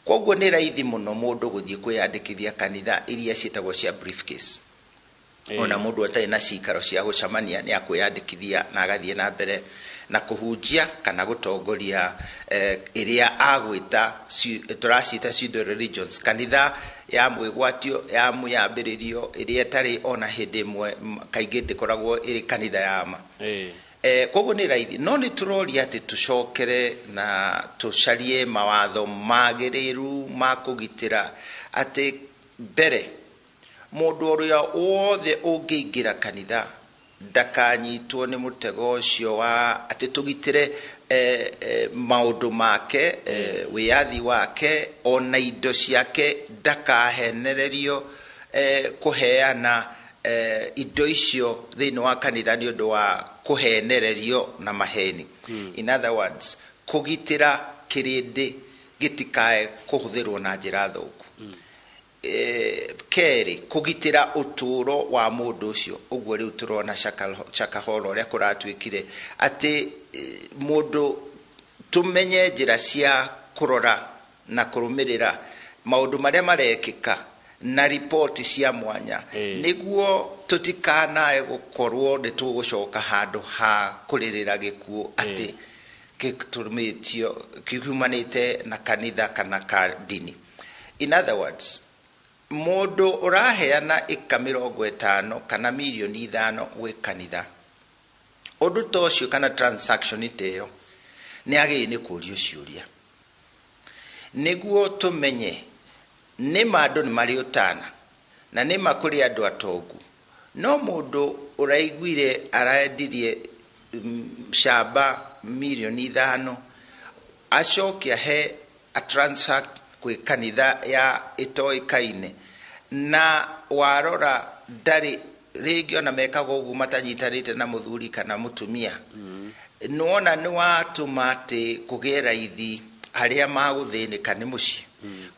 Koguo nĩ raithi mũno mũndũ gũthiĩ kwĩyandĩkithia kanitha iria ciĩtagwo cia briefcase. Ona mũndũ atarĩ na cikaro cia gũcemania nĩ akwĩyandĩkithia na agathiĩ na mbere na kũhunjia kana gũtongoria ĩrĩa agwĩta tũraciĩta pseudo religions, kanitha ya mwĩgwatio ya mwĩyambĩrĩrio ĩrĩa ĩtarĩ ona hĩndĩ ĩmwe kaingĩ ndĩkoragwo ĩrĩ kanitha ya ma. Koguo nĩ raithi, no nĩ tũroria atĩ tũcokere na tũcarie mawatho magĩrĩru ma kũgitĩra atĩ mbere mũndũ ũrĩa wothe ũngĩingĩra kanitha ndakanyitwo nĩ mũtego ũcio wa atĩ tũgitĩre maũndũ make, wĩyathi wake ona indo ciake, ndakahenererio kũheana indo icio thĩinĩ wa kanitha nĩ ũndũ wa kũhenererio na maheni. In other words, kũgitĩra kĩrĩndĩ gĩtikae kũhũthĩrwo na njĩra thũku. Kerĩ, kũgitĩra ũtũũro wa mũndũ ũcio. Ũguo rĩu tũrona Shakahola ũrĩa kũratuĩkire atĩ mũndũ tũmenye njĩra cia kũrora na kũrũmĩrĩra maũndũ marĩa marekĩka na riboti cia mwanya, nĩguo tũtikanae gũkorwo nĩ tũgũcoka handũ ha kũrĩrĩra gĩkuũ atĩ gĩtũmĩtio kiumanĩte na kanitha kana ka ndini. In other words, mũndũ ũraheana ĩka 50 kana mirioni 5 gwĩ kanitha, ũndũ ta ũcio kana transaction ta ĩyo nĩ agĩrĩire nĩ kũrio ciũria nĩguo tũmenye nĩma andũ nĩ marĩ ũtana na nĩma kũrĩ andũ atongu. No mũndũ ũraiguire arendirie camba mirioni 5 acoke ahe a transact kwĩ kanitha ya ĩtoĩkaine, na warora ndarĩ rĩngĩ ona mekaga ũguo matanyitanĩte na mũthuri kana mũtumia, nĩwona nĩ watũma atĩ kũgĩe raithi arĩa magũthĩnĩka nĩ mũciĩ.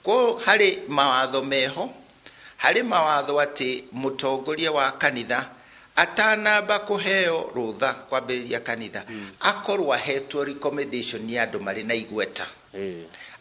Ko harĩ mawatho meho, harĩ mawatho atĩ mũtongoria wa kanitha atanamba kũheo rũtha kwambĩrĩria kanitha, akorwo ahetwo recommendation nĩ andũ marĩ na igweta,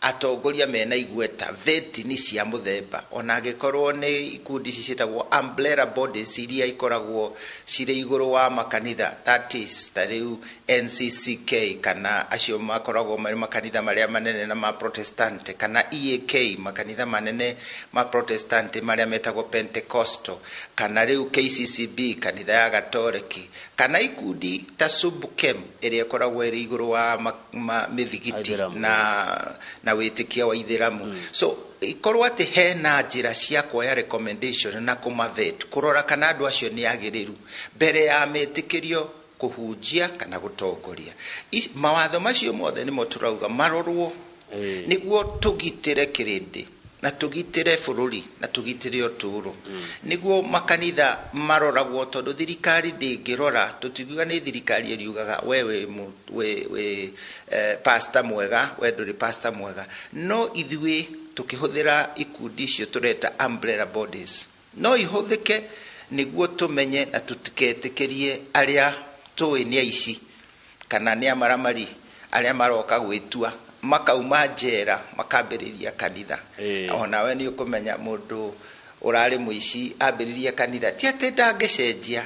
atongoria mena igweta, vetini cia mũthemba, ona angĩkorwo nĩ ikundi ici ciĩtagwo umbrella bodies iria ikoragwo cirĩ igũrũ wa makanitha, that is ta rĩu NCCK kana acio makoragwo marĩ makanitha marĩa manene na ma Protestant, kana EAK, makanitha manene ma Protestant marĩa metagwo Pentecostal, kana rĩu KCCB, kanitha ya Gatoreki, kana ikundi ta Subkem ĩrĩa ĩkoragwo ĩrĩ igũrũ wa mĩthigiti Aithĩramu. na wĩtĩkia wa ithĩramu. So ikorwo atĩ hena njĩra cia kuoya recommendation na kũmavet, kũrora kana andũ acio nĩ agĩrĩru mbere ya metĩkĩrio kũhunjia kana gũtongoria. Mawatho macio mothe nĩmo tũrauga marorwo nĩguo tũgitĩre kĩrĩndĩ na tũgitĩre bũrũri na tũgitĩre ũtũũro, nĩguo makanitha maroragwo, tondũ thirikari ndĩngĩrora. Tũtiugaga nĩ thirikari ĩriugaga we wĩ pastor mwega, we ndũrĩ pastor mwega, no ithuĩ tũkĩhũthĩra ikundi icio tũreta umbrella bodies no ihũthĩke nĩguo tũmenye na tũtiketĩkĩrie arĩa tũĩ nĩ aici kana nĩ amaramari arĩa maroka gwĩtua makauma njera makambĩrĩria kanitha. Onawe nĩ ũkũmenya mũndũ ũrarĩ mũici ambĩrĩria kanitha, ti atĩ ndangĩcenjia,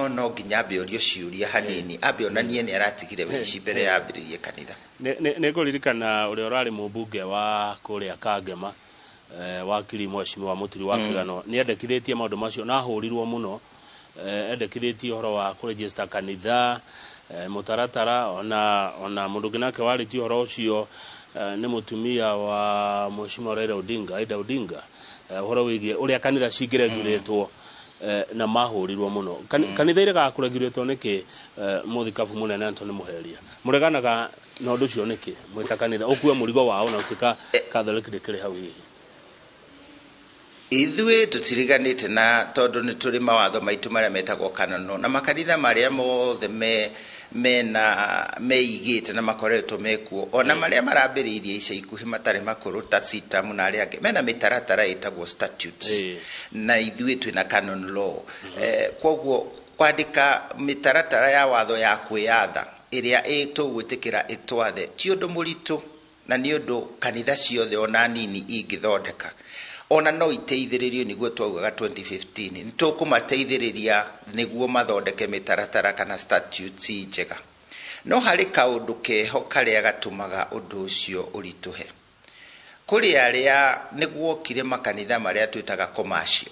no nginya ambe orio ciũria hanini, ambe onanie nĩ aratigire ũici mbere ya ambĩrĩrie kanitha. Nĩ ngũririkana ũrĩa ũrarĩ mũmbunge wa kũrĩa Kangema, wakiri mheshimiwa Mũturi wa Kĩgano, nĩ endekithĩtie maũndũ macio na ahũrirwo mũno Endekithĩtie ũhoro wa kũregister kanitha, mũtaratara. Ona mũndũ ũngĩ nake warĩtie ũhoro ũcio nĩ mũtumia wa Mheshimiwa Raila Odinga, Aida Odinga, ũhoro wĩgiĩ ũrĩa kanitha cingĩregulatwo, na mahũrirwo mũno. Kanitha iregaga kũregulatwo nĩkĩ? Mũthikabu mũnene Anthony Muheria, mũreganaga na ũndũ ũcio nĩkĩ mwĩta kanitha ũkue mũrigo wao na ũtuĩka Catholic ndĩkĩrĩ hau hihi? Ithuĩ tũtiriganĩte na tondũ nĩ tũrĩ mawatho maitũ marĩa metagwo canon law, na makanitha marĩa mothe me mena meigĩte na makoretwo mekuo, ona marĩa marambĩrĩirie ica ikuhĩ matarĩ makũrũ ta CITAM na arĩa angĩ, mena mĩtaratara ĩtagwo statutes. Na ithuĩ twĩna canon law. Koguo kwandĩka mĩtaratara ya watho ya kwĩyatha ĩrĩa tũgwĩtĩkĩra ĩtwathe ti ũndũ mũritũ, na nĩ ũndũ kanitha ciothe ona nini ingĩthondeka, ona no iteithĩrĩrio. Nĩguo twaugaga 2015 nĩ tũkũmateithĩrĩria nĩguo mathondeke mĩtaratara kana statutes njega. No harĩ kaũndũ keho karĩa gatũmaga ũndũ ũcio ũritũhe kũrĩ arĩa nĩ guokire makanitha marĩa twĩtaga commercial,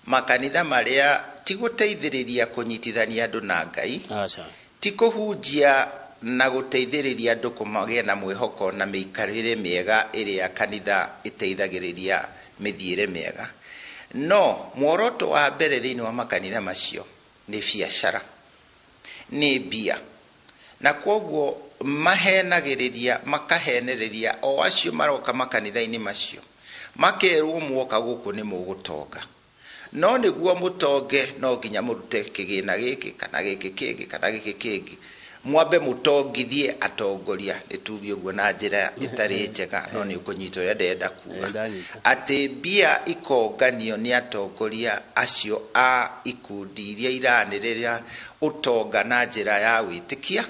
makanitha marĩa ti gũteithĩrĩria kũnyitithania andũ na Ngai, aca, ti kũhunjia na gũteithĩrĩria andũ kũmagĩa na mwĩhoko na mĩikarĩre mĩega ĩrĩa kanitha ĩteithagĩrĩria mĩthiĩre mĩega. No muoroto wa mbere thĩinĩ wa makanitha macio nĩ biacara, nĩ mbia, na kwoguo mahenagĩrĩria, makahenereria o acio maroka makanitha-inĩ macio, makerwo muoka gũkũ nĩ mũgũtonga, no nĩguo mũtonge no nginya mũrute kĩgĩna gĩkĩ kana gĩkĩ kĩngĩ kana gĩkĩ kĩngĩ, mwambe mũtongithie atongoria. Nĩ tuge ũguo na njĩra ĩtarĩ njega, no nĩ ũkũnyita ũrĩa ndĩrenda kuga. Ndanyita. Atĩ mbia ikonganio nĩ atongoria acio a ikundi iria iranĩrĩra ũtonga na njĩra ya wĩtĩkia.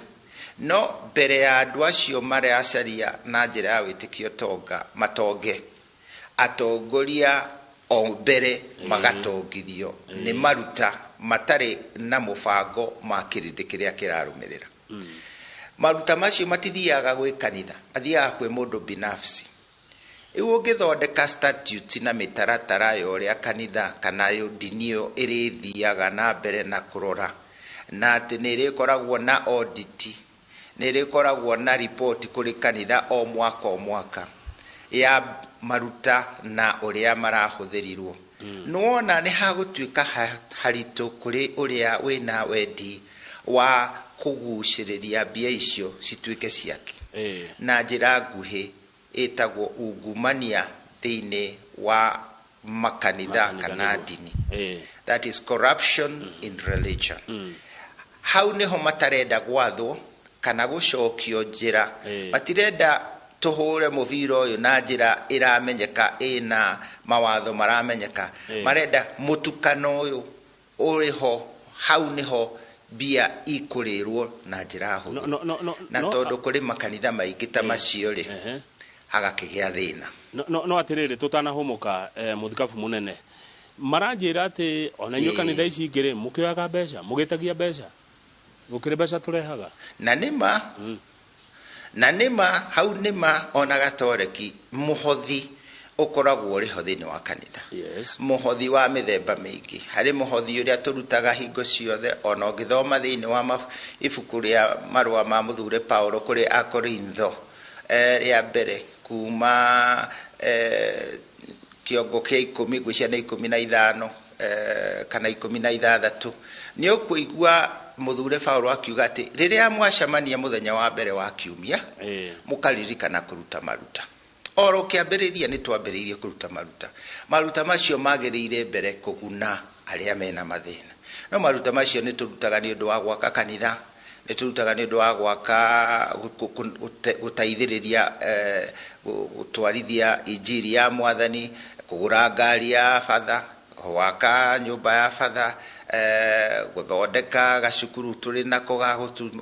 No mbere ya andũ acio maracaria na njĩra ya wĩtĩkio tonga matonge, atongoria o mbere magatongithio nĩ maruta matarĩ na mũbango ma kĩrĩndĩ kĩrĩa kĩrarũmĩrĩra. Maruta macio matithiaga gwĩ kanitha, mathiaga kwĩ mũndũ binafsi. Rĩu ũngĩthondeka statutes na mĩtaratara ya ũrĩa kanitha kana yo ndini ĩyo ĩrĩthiaga na mbere na kũrora na atĩ nĩ ĩrĩkoragwo na audit, nĩ ĩrĩkoragwo na ripoti kũrĩ kanitha o mwaka o mwaka ya maruta na ũrĩa marahũthĩrirwo, nĩwona nĩ hagũtuĩka haritũ kũrĩ ũrĩa wĩna wendi wa kũgucĩrĩria mbia icio cituĩke ciake. Na njĩra nguhĩ ĩtagwo ungumania thĩinĩ wa makanitha Makanitha kana nĩguo. ndini. That is corruption in religion. Hau niho matarenda gwathwo kana gũcokio njĩra. Matirenda tũhũre mũbira ũyũ na njĩra ĩramenyeka, ĩna mawatho maramenyeka. Marenda mũtukano ũyũ ũrĩ ho, hau nĩho mbia ikũrĩrwo na njĩra No, hũthũ. no, no, no, Na no, tondũ kũrĩ makanitha maingĩ ta macio rĩ, hagakĩgĩa thĩna. No atĩrĩrĩ, tũtanahũmũka, mũthikabu mũnene, maranjĩra atĩ ona inyuĩ kanitha ici ingĩ rĩ, mũkĩoyaga mbeca, mũgĩtagia mbeca, gũkĩrĩ mbeca tũrehaga. Na nĩma, na nĩma, hau nĩma. Ona gatoreki mũhothi ũkoragwo ũrĩ ho thĩinĩ wa kanitha. Mũhothi wa mĩthemba mĩingĩ. Harĩ mũhothi ũrĩa tũrutaga hingo ciothe. Ona ũngĩthoma thĩinĩ wa ibuku rĩa marũa ma mũthure Paulo kũrĩ Akorintho, rĩa mbere kuma kĩongo kĩa 10, ngwĩciria nĩ 15 kana 16, nĩ ũkũigua mũthure Paulo akiuga atĩ rĩrĩa mwacemania mũthenya wa mbere wa kiumia, mũkaririkana kũruta maruta. Oro kĩambĩrĩria nĩ twambĩrĩirie kũruta maruta. Maruta macio magĩrĩire mbere kũguna arĩa mena mathĩna, no maruta macio nĩ tũrutaga nĩ ũndũ wa gwaka kanitha, nĩ tũrutaga nĩ ũndũ wa gwaka gũteithĩrĩria gũtwarithia injiri ya mwathani, kũgũra ngari ya batha, gwaka nyũmba ya batha, gũthondeka gacukuru tũrĩ nako ga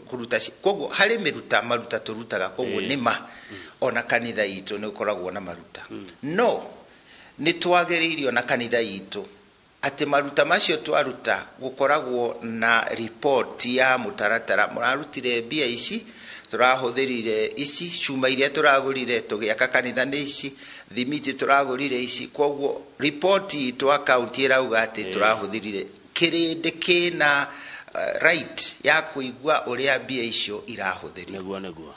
kũruta. Koguo harĩ mĩruta maruta tũrutaga. Koguo nĩma ona kanitha itũ nĩ ũkoragwo na maruta, no nĩ twagĩrĩirio na kanitha itũ atĩ maruta macio twaruta gũkoragwo na ripoti ya mũtaratara: mũrarutire mbia ici, tũrahũthĩrire ici, cuma iria tũragũrire tũgĩaka kanitha nĩ ici, thimiti tũragũrire ici. Koguo ripoti itũ akaunti ĩrauga atĩ tũrahũthĩrire kĩrĩndĩ kĩna right ya kũigua ũrĩa mbia icio irahũthĩrio. Nĩguo nĩguo.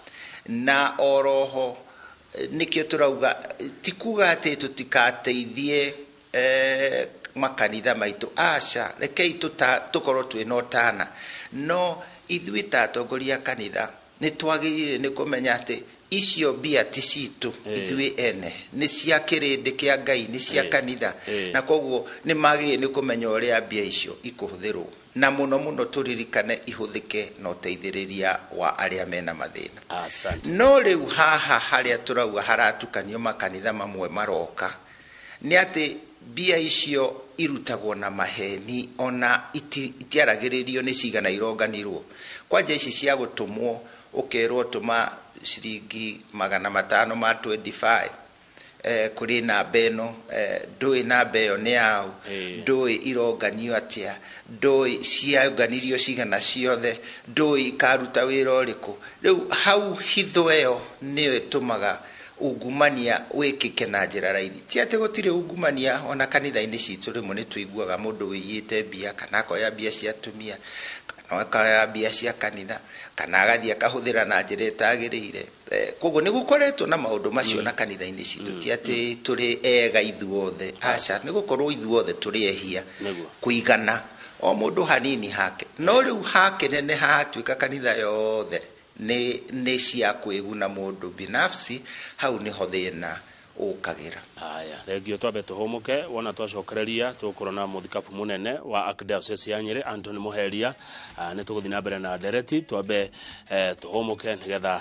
Na oroho nĩkĩo tũrauga ti kuga atĩ tũtikateithie makanitha maitũ, aca, rekei tũkorwo twĩna ũtana, no ithuĩ ta atongoria a kanitha nĩ twagĩrĩire nĩ kũmenya atĩ icio mbia ti citũ ithuĩ ene, nĩ cia kĩrĩndĩ kĩa Ngai, nĩ cia kanitha, na koguo nĩ magĩrĩire nĩ kũmenya ũrĩa mbia icio ikũhũthĩrwo, na mũno mũno tũririkane ihũthĩke na ũteithĩrĩria wa arĩa mena mathĩna. Asante. No rĩu haha harĩa tũrauga haratukanio makanitha mamwe maroka nĩ atĩ mbia icio irutagwo na maheni, ona itiaragĩrĩrio nĩ cigana ironganirwo. Kwanja ici cia gũtũmwo ũkerwo tũma ciringi 500 ma 25 kũrĩ namba ĩno, ndũĩ namba ĩyo nĩ yaũ, ndũĩ ironganio atĩa, ndũĩ cianganirio cigana ciothe, ndũĩ ikaruta wĩra ũrĩkũ. Rĩu hau hitho ĩyo nĩyo ĩtũmaga ungumania wĩkĩke na njĩra raithi. Ti atĩ gũtirĩ ungumania ona kanitha-inĩ citũ, rĩmwe nĩ tũiguaga mũndũ wĩiyĩte mbia, kana akoya mbia cia atumia, kana akoya mbia cia kanitha, kana agathiĩ akahũthĩra na njĩra ĩtagĩrĩire. Koguo nĩ gũkoretwo na maũndũ macio na kanitha-inĩ citũ, ti atĩ tũrĩ ega ithuothe, aca, nĩ gũkorwo ithuothe tũrĩ ehia kũigana, o mũndũ hanini hake. No rĩu hake nene hatuĩka kanitha yothe nĩ cia kwĩguna mũndũ binafsi, hau nĩho thĩna ũkagĩra. Aya, thengio twambe tũhũmũke, wona twacokereria tũgũkorwo na mũthikabu mũnene wa Archdiocese ya Nyĩrĩ Anthony Muheria. Nĩ tũgũthiĩ na mbere na ndereti, twambe tũhũmũke nĩgetha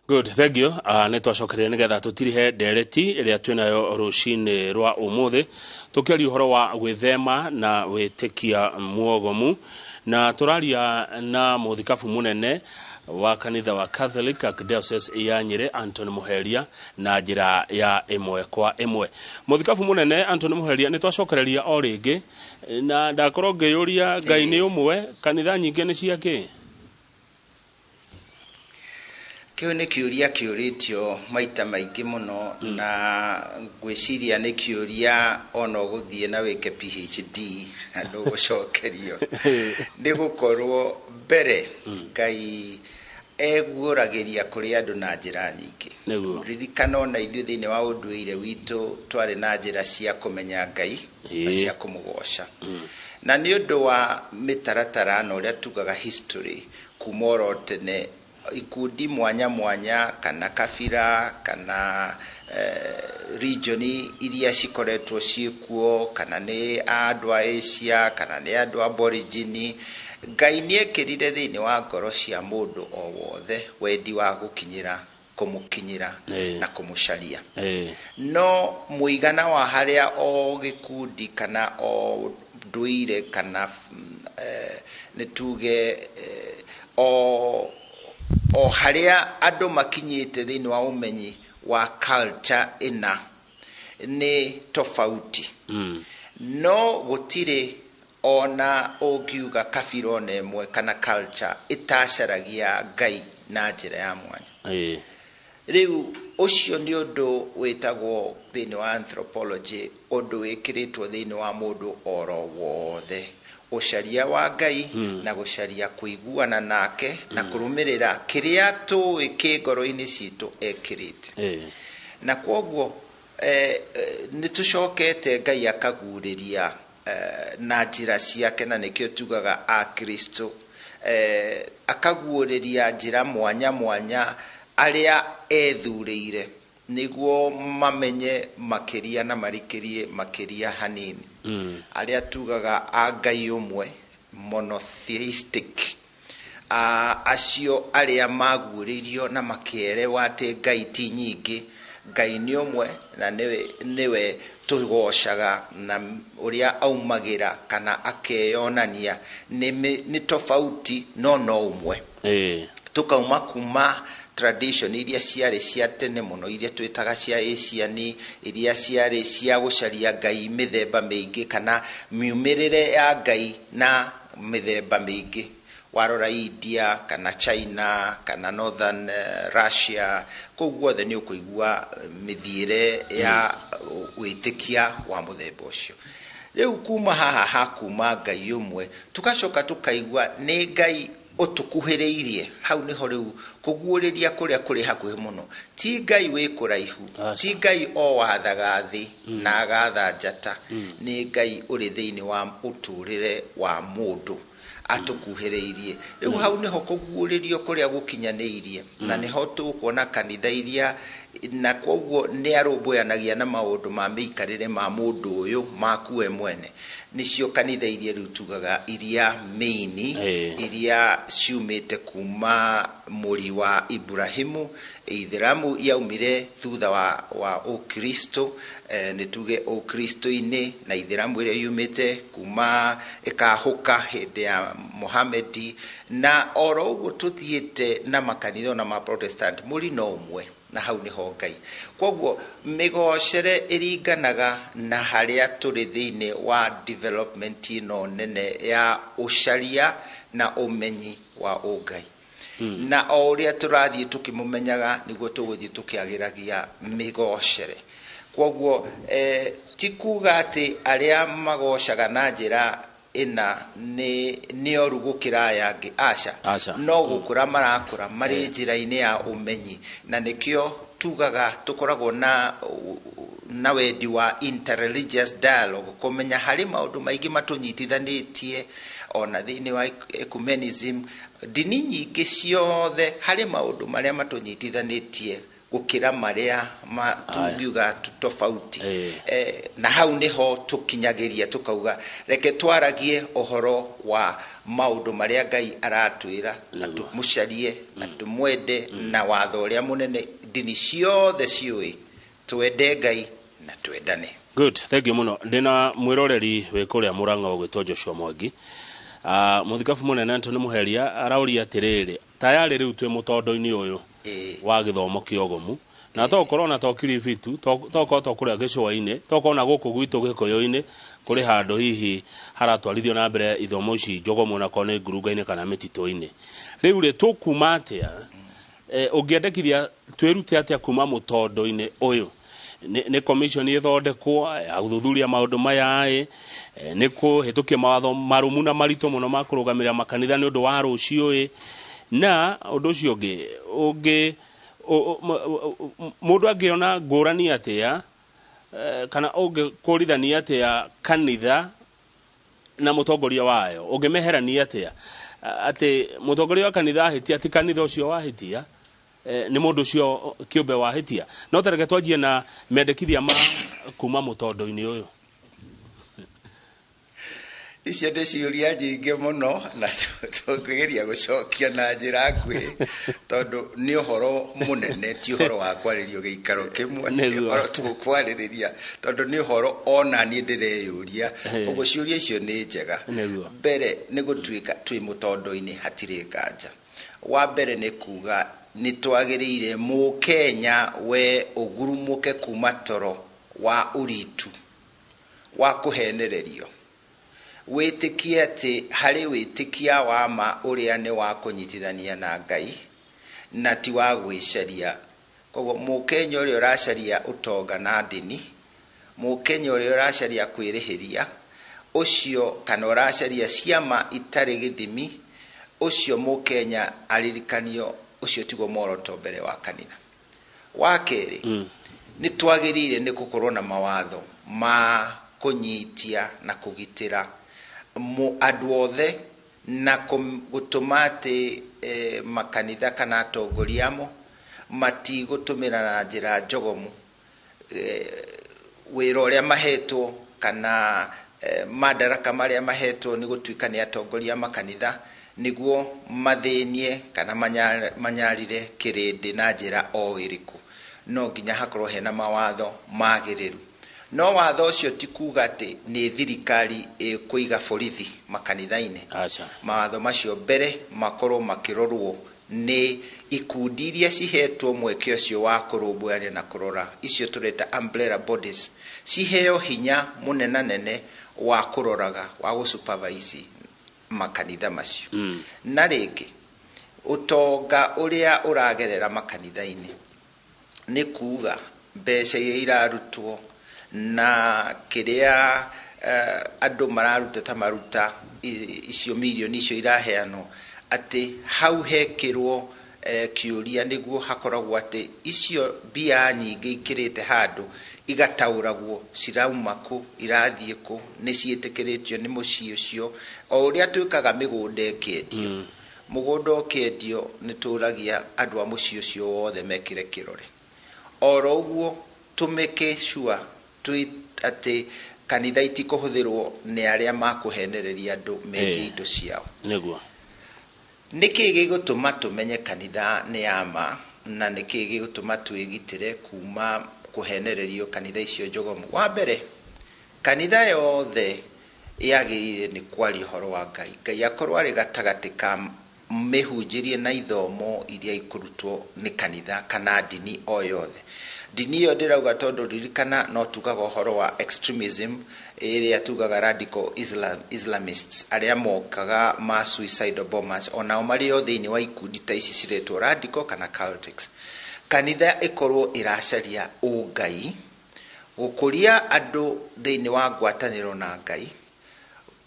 Good, thank you. Nĩ twacokereria nĩgetha tũtirihe ndereti ĩrĩa twĩnayo rũcinĩ rwa ũmũthĩ, tũkĩaria ũhoro wa gwĩthema na wĩtĩkia muogomu, na tũraria na mũthikabu mũnene wa kanitha wa Catholic Archdiocese ya Nyĩrĩ Anthony Muheria na njĩra ya ĩmwe kwa ĩmwe. Mũthikabu mũnene Anthony Muheria, nĩ twacokereria o rĩngĩ, na ndakorwo ngĩyũria Ngai nĩ ũmwe, kanitha nyingĩ nĩ cia kĩ? Kĩu nĩ kĩũria kĩũrĩtio maita maingĩ mũno, na ngwĩciria nĩ kĩũria ona ũgũthiĩ na wĩke PhD na ndũgũcokerio. Nĩ gũkorwo mbere Ngai eguũragĩria kũrĩ andũ na njĩra nyingĩ. Ririkana ona ithuĩ thĩinĩ wa ũndũire witũ twarĩ na njĩra cia kũmenya Ngai na cia kũmũgoca. Na nĩ ũndũ wa mĩtaratara na ũrĩa tugaga history kuma oro tene, ikundi mwanya mwanya kana kabira kana region iria cikoretwo ciĩkuo, kana nĩ andũ a Asia kana nĩ andũ a Aborigine, Ngai nĩ ekĩrire thĩinĩ wa ngoro cia mũndũ o wothe wendi wa gũkinyĩra, kũmũkinyĩra na kũmũcaria. No mũigana wa harĩa o gĩkundi kana o ndũire kana nĩ tuge o harĩa andũ makinyĩte thĩinĩ wa ũmenyi wa culture ĩna nĩ tofauti. No gũtirĩ ona ũngiuga kabira ona ĩmwe kana culture ĩtacaragia Ngai na njĩra ya mwanya. Rĩu ũcio nĩ ũndũ wĩtagwo thĩinĩ wa anthropology, ũndũ wĩkĩrĩtwo thĩinĩ wa mũndũ oro wothe, ũcaria wa Ngai na gũcaria kũiguana nake na kũrũmĩrĩra kĩrĩa tũĩ kĩ ngoro-inĩ citũ ekĩrĩte. Na kwoguo nĩ tũcokete Ngai akagurĩria na njĩra ciake, na nĩkĩo tugaga Akristo, akaguũrĩria njĩra mwanya mwanya arĩa ethurĩire nĩguo mamenye makĩria na marikĩrie makĩria hanini. Arĩa tugaga a Ngai ũmwe, monotheistic, acio arĩa maguũrĩirio na makĩerewa atĩ Ngai ti nyingĩ, Ngai nĩ ũmwe na nĩwe tũgocaga, na ũrĩa aumagĩra kana akeyonania nĩ tofauti no no ũmwe. Tũkauma kuma tradition iria ciarĩ cia tene mũno, iria twĩtaga cia Asian, iria ciarĩ cia gũcaria Ngai mĩthemba mĩingĩ kana miumĩrĩre ya Ngai na mĩthemba mĩingĩ. Warora India kana China kana Northern Russia, kũu guothe nĩ ũkũigua mĩthiĩre ya wĩtĩkia wa mũthemba ũcio. Rĩu kuma haha ha kuma Ngai ũmwe, tũgacoka tũkaigua nĩ Ngai ũtũkuhĩrĩirie. Hau nĩho rĩu kũguũrĩria kũrĩa kũrĩ hakuhĩ mũno. Ti Ngai wĩ kũraihu, ti Ngai o wathaga thĩ na agatha njata, nĩ Ngai ũrĩ thĩinĩ wa ũtũũrĩre wa mũndũ atũkuhĩrĩirie. Rĩu hau nĩho kũguũrĩrio kũrĩa gũkinyanĩirie, na nĩho tũkuona kanitha iria, na koguo nĩ arũmbũyanagia na maũndũ ma mĩikarĩre ma mũndũ ũyũ maku we mwene. Nĩcio kanitha iria rĩu tugaga iria mĩini, iria ciumĩte kuma mũri wa Ibrahimu. Ithĩramu yaumire thutha wa Ũkristo, nĩ tuge Ũkristo-inĩ, na Ithĩramu ĩrĩa yumĩte kuma ĩkahũka hĩndĩ ya Mohamedi, na oro ũguo tũthiĩte na makanitha ona ma Protestant, mũri no ũmwe, na hau nĩho Ngai. Koguo mĩgocere ĩringanaga na harĩa tũrĩ thĩinĩ wa development ĩno nene ya ũcaria na ũmenyi wa ũngai. Na o ũrĩa tũrathiĩ tũkĩmũmenyaga nĩguo tũgũthiĩ tũkĩagĩragia mĩgocere. Koguo ti kuga atĩ arĩa magocaga na njĩra ĩna nĩ oru gũkĩra aya angĩ, aca. No gũkũra marakũra marĩ njĩra-inĩ ya ũmenyi, na nĩkĩo tugaga tũkoragwo na wendi wa interreligious dialogue, kũmenya harĩ maũndũ maingĩ matũnyitithanĩtie ona thĩinĩ wa ecumenism. Ndini nyingĩ ciothe harĩ maũndũ marĩa matũnyitithanĩtie gũkĩra marĩa tungiuga tofauti. Na hau nĩho tũkinyagĩria tũkauga reke twaragie ũhoro wa maũndũ marĩa Ngai aratwĩra, na tũmũcarie na tũmwende, na watho ũrĩa mũnene ndini ciothe ciũĩ, twende Ngai na twendane. Good, thank you mũno. Ndĩna mwĩroreri wĩ kũrĩa Mũrang'a ũgwĩtwo Joshua Mwangi. Mũthikabu mũnene Anthony Mũheria arauria atĩrĩrĩ, tayarĩ rĩu twĩ mũtondo-inĩ ũyũ wa gĩthomo kĩogomu, na tokorwo na to Kilifi tu, tokorwo to kũrĩa gĩcũa-inĩ, tokorwo na gũkũ gwitũ Gĩkũyũ-inĩ kũrĩ handũ hihi haratwarithio na mbere ithomo ici njogomu, onakorwo nĩ ngurunga-inĩ kana mĩtitũ-inĩ. Rĩu rĩ, tũkuma atĩa? Ũngĩendekithia twĩrute atĩa kuma mũtondo-inĩ ũyũ? Nĩ commission ĩthondekwo ya gũthuthuria maũndũ maya ĩ, nĩ kũhĩtũkia mawatho marũmu na maritũ mũno ma kũrũgamĩrĩra makanitha nĩ ũndũ wa rũciũ ĩ, na ũndũ ũcio ũngĩ mũndũ angĩona ngũrani atĩa, kana ũngĩkũrithania atĩa kanitha na mũtongoria wayo, ũngĩmeherania atĩa atĩ mũtongoria wa kanitha ahĩtia ti kanitha ũcio wahĩtia, nĩ mũndũ ũcio kĩũmbe wahĩtia. No tareke twanjie na mendekithia ma kuma mũtondo-inĩ ũyũ. Icio nĩ ciũria nyingĩ mũno na tũngĩgeria gũcokia na njĩra nguhĩ, tondũ nĩ ũhoro mũnene, ti ũhoro wa kwarĩrio gĩikaro kĩmwe, nĩ ũhoro tũkwarĩrĩria, tondũ nĩ ũhoro ona niĩ ndĩreyũria. Ũguo ciũria icio nĩ njega. Mbere nĩ gũtuĩka twĩ mũtondo-inĩ hatirĩ nganja. Wa mbere nĩ kuga nĩ twagĩrĩire mũkenya we ũgurumũke kuma toro wa ũritu wa kũhenererio, wĩtĩkie atĩ harĩ wĩtĩkia wa ma ũrĩa nĩ wa kũnyitithania na Ngai na ti wa gwĩcaria. Koguo mũkenya ũrĩa ũracaria ũtonga na ndini, mũkenya ũrĩa ũracaria kwĩrĩhĩria ũcio, kana ũracaria ciama itarĩ gĩthimi, ũcio mũkenya aririkanio ũcio tiguo muoroto mbere wa kanitha. Wa kerĩ, nĩ twagĩrĩire nĩ gũkorwo na mawatho ma kũnyitia na kũgitĩra andũ othe, na gũtũma atĩ makanitha kana atongoria amo matigũtũmĩra na njĩra njogomu wĩra ũrĩa mahetwo kana madaraka marĩa mahetwo nĩ gũtuĩka nĩ atongoria makanitha, nĩguo mathĩnie kana manyarire kĩrĩndĩ na njĩra o ĩrĩkũ. No nginya hakorwo hena mawatho magĩrĩru. No watho ũcio ti kuga atĩ nĩ thirikari ĩkũiga borithi makanitha-inĩ. Mawatho macio mbere makorwo makĩrorwo nĩ ikundi iria cihetwo mweke ũcio wa kũrũmbũyania na kũrora, icio tũreta umbrella bodies, ciheo hinya mũnenanene wa kũroraga, wa gũsupervise Makanitha macio. Na rĩngĩ ũtonga ũrĩa ũragerera makanitha-inĩ nĩ kuga mbeca iria irarutwo na kĩrĩa andũ mararuta ta maruta icio mirioni icio iraheanwo, atĩ hau hekĩrwo kĩũria nĩguo hakoragwo atĩ icio mbia nyingĩ ikĩrĩte handũ igataũragwo cirauma kũ, irathiĩ kũ, nĩ ciĩtĩkĩrĩtio nĩ mũciĩ ũcio. O ũrĩa twĩkaga mĩgũnda ĩkĩendio, mũgũnda ũkĩendio nĩ tũragia andũ a mũciĩ ũcio wothe mekĩre kĩrore. Oro ũguo tũmĩke sure twĩ atĩ kanitha itikũhũthĩrwo nĩ arĩa makũhenereria andũ mendie indo ciao. Nĩguo. Nĩkĩ gĩgũtũma tũmenye kanitha nĩ ya ma, na nĩkĩ gĩgũtũma twĩgitĩre kuma kũhenererio kanitha icio njogomu? Wa mbere, kanitha yothe yagĩrĩire nĩ kwaria ũhoro wa Ngai. Ngai akorwo arĩ gatagatĩ ka mĩhunjĩrie na ithomo iria ikũrutwo nĩ kanitha kana ndini o yothe. Ndini ĩyo ndĩrauga tondũ ririkana no tugaga ũhoro wa extremism ĩrĩa tugaga radical Islamists arĩa mokaga ma suicidal bombers, onao marĩ o thĩinĩ wa ikundi ta ici ciretwo radical kana cultics. Kanitha ĩkorwo ĩracaria ũngai, gũkũria andũ thĩinĩ wa ngwatanĩro na Ngai,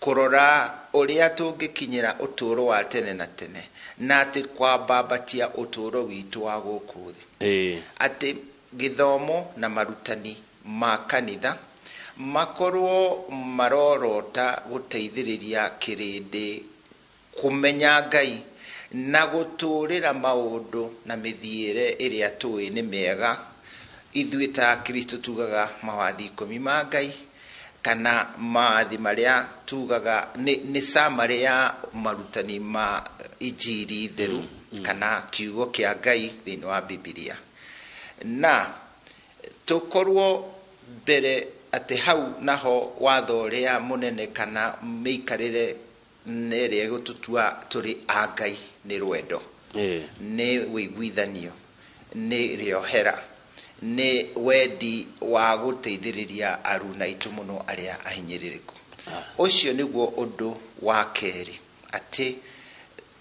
kũrora ũrĩa tũngĩkinyĩra ũtũũro wa tene na tene, na atĩ kwambambatia ũtũũro witũ wa gũkũ thĩ. Atĩ gĩthomo na marutani ma kanitha makorwo marorota gũteithĩrĩria kĩrĩndĩ kũmenya Ngai na gũtũũrĩra maũndũ na mĩthiĩre ĩrĩa tũĩ nĩ mĩega. Ithuĩ ta Kristo tugaga mawathi 10 ma Ngai, kana mawathi marĩa tugaga nĩ summary ya marutani ma injiri theru kana kiugo kĩa Ngai thĩinĩ wa Bibilia. Na tũkorwo mbere atĩ hau naho watho ũrĩa mũnene kana mĩikarĩre ĩrĩa ĩgũtũtua tũrĩ a Ngai nĩ rwendo, nĩ wĩiguithanio, nĩ rĩohera, nĩ wendi wa gũteithĩrĩria aruna aitũ mũno arĩa ahinyĩrĩrĩku. Ũcio nĩguo ũndũ wa kerĩ, atĩ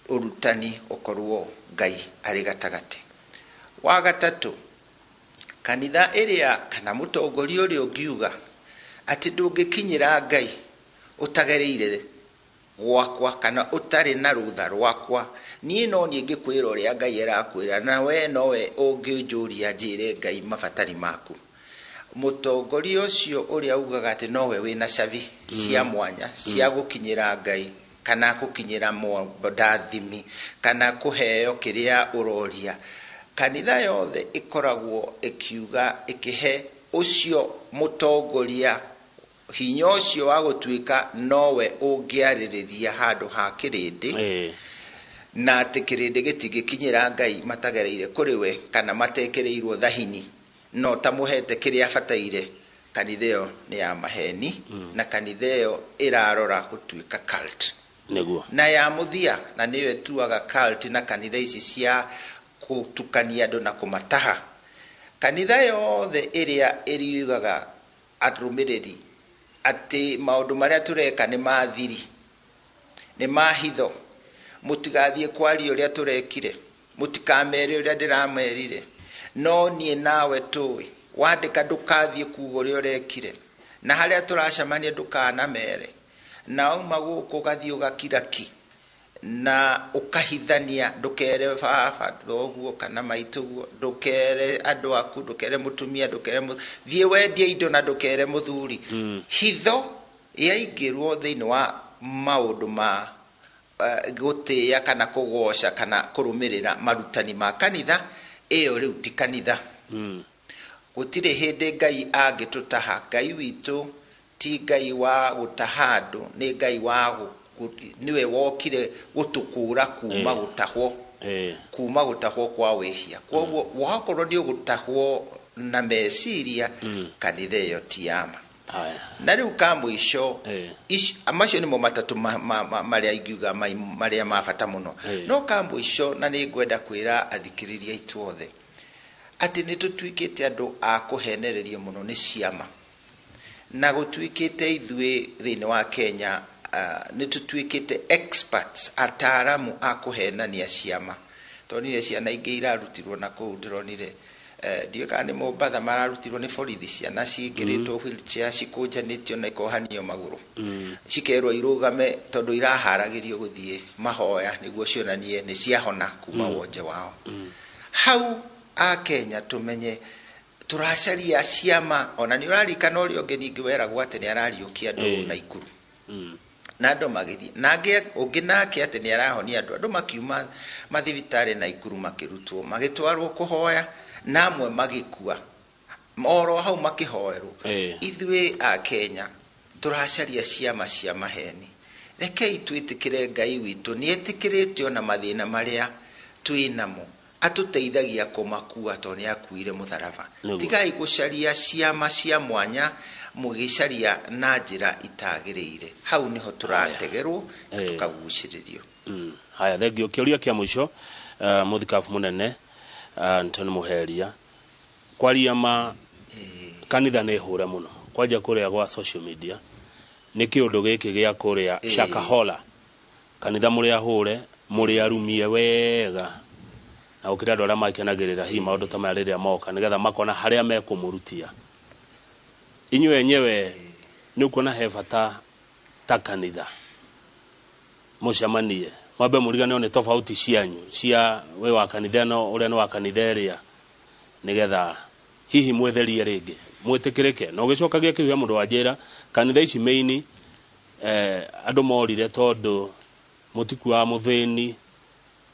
ũrutani ũkorwo Ngai arĩ gatagatĩ. Wa gatatũ, kanitha ĩrĩa kana mũtongoria ũrĩa ũngiuga atĩ ndũngĩkinyĩra Ngai ũtagereire gwakwa kana ũtarĩ na rũtha rwakwa, niĩ no niĩ ngĩkwĩra ũrĩa Ngai arakwĩra, na we nowe ũngĩnjũria njĩre Ngai mabatari maku. Mũtongoria ũcio ũrĩa ugaga atĩ nowe wĩna cabi cia mwanya cia gũkinyĩra Ngai kana gũkinyĩra ndathimi kana kũheo kĩrĩa ũroria, kanitha yothe ĩkoragwo ĩkiuga ĩkĩhe ũcio mũtongoria hinya ũcio wa gũtuĩka nowe ũngĩarĩrĩria handũ ha kĩrĩndĩ, na atĩ kĩrĩndĩ gĩtingĩkinyĩra Ngai matagereire kũrĩ we kana matekĩrĩirwo thahini, no tamũhete kĩrĩa abataire. Kanitha ĩyo nĩ ya maheni, na kanitha ĩyo ĩrarora gũtuĩka cult. Nĩguo. Na ya mũthia, na nĩyo ĩtuaga cult na kanitha ici cia gũtukania andũ na kũmataha, kanitha yothe ĩrĩa ĩriugaga arũmĩrĩri atĩ maũndũ marĩa tũreka nĩ ma thiri, nĩ ma hitho, mũtigathiĩ kwaria ũrĩa tũrekire, mũtikamere ũrĩa ndĩramerire, no niĩ nawe tũĩ, wandĩka ndũkathiĩ kuga ũrĩa ũrekire, na harĩa tũracemania ndũkanamere, na wauma gũkũ ũgathiĩ ũgakira ki na ũkahithania, ndũkere baba thoguo kana maitũguo, ndũkere andũ aku, ndũkere mũtumia, ndũkere thiĩ wendie indo na ndũkere mũthuri. Hitho yaingĩrwo thĩinĩ wa maũndũ ma gũtĩĩa kana kũgoca kana kũrũmĩrĩra marutani ma kanitha, ĩyo rĩu ti kanitha. Gũtirĩ hĩndĩ Ngai angĩtũtaha. Ngai witũ ti Ngai wa gũtaha andũ, nĩ Ngai wa nĩwe wokire gũtũkũra kuma gũtahwo, kuma gũtahwo kwa wĩhia. Koguo wakorwo nĩ ũgũtahwo na meciria, kanitha ĩyo ti ya ma. Na rĩu ka mũico, macio nĩmo matatũ marĩa ingiuga marĩa ma bata mũno. No ka mũico, na nĩ ngwenda kwĩra athikĩrĩria aitũ othe atĩ nĩ tũtuĩkĩte andũ a kũhenererio mũno nĩ ciama, na gũtuĩkĩte ithuĩ thĩinĩ wa Kenya Nĩ tũtuĩkĩte experts, ataaramu a kũhenania ciama. Tonire ciana ingĩ irarutirwo na kũu, ndĩronire ndiũĩ kana nĩ Mombatha mararutirwo nĩ borithi, ciana ciĩkĩrĩtwo wheelchair, cikũnjanĩtio na ikohanio magũrũ, cikerwo irũgame tondũ iraharagĩrio gũthiĩ mahoya nĩguo cionanie nĩ ciahona kuma wonje wao. Hau Akenya tũmenye tũracaria ciama. Ona nĩ ũraririkana ũrĩa ũngĩ ningĩ weragwo atĩ nĩ arariũkia andũ Naikuru, na andũ magĩthiĩ, nangĩ ũngĩ nake atĩ nĩ arahonia andũ, andũ makiuma mathibitarĩ Naikuru makĩrutwo magĩtwarwo kũhoya, na amwe magĩkua oro hau makĩhoerwo. Ithuĩ a Kenya tũracaria ciama cia maheni. Rekei twĩtĩkĩre Ngai witũ nĩ etĩkĩrĩte ona mathĩna marĩa twĩ namo, atũteithagia kũmakua tondũ nĩ akuire mũtharaba. Tigai gũcaria ciama cia mwanya mũgĩcaria na njĩra itagĩrĩire. Hau nĩho tũrategerwo na tũkagucĩrĩrio. Haya, thengio. Kĩũria kĩa mũico, mũthikabu mũnene Anthony Muheria, kwaria ma, kanitha nĩ hũre mũno kwanja kũrĩa gwa social media nĩ kĩũndũ gĩkĩ gĩa kũrĩa Shakahola. Kanitha mũrĩ ahũre, mũrĩ arumie wega, na gũkĩra andũ arĩa makenagĩrĩra hihi maũndũ ta maya rĩrĩa moka nĩgetha makona harĩa mekũmũrutia. Inyuĩ enyewe nĩ ũkuona he bata ta kanitha mũcemanie, mwambe mũriganĩrwo nĩ tofauti cianyu cia wĩ wa kanitha ĩno, ũrĩa nĩ wa kanitha ĩrĩa, nĩgetha hihi mwĩtherie rĩngĩ mwĩtĩkĩrĩke. Na ũgĩcokagia kĩu he mũndũ wanjĩra kanitha ici maini andũ morire tondũ mũtikuaga mũthĩni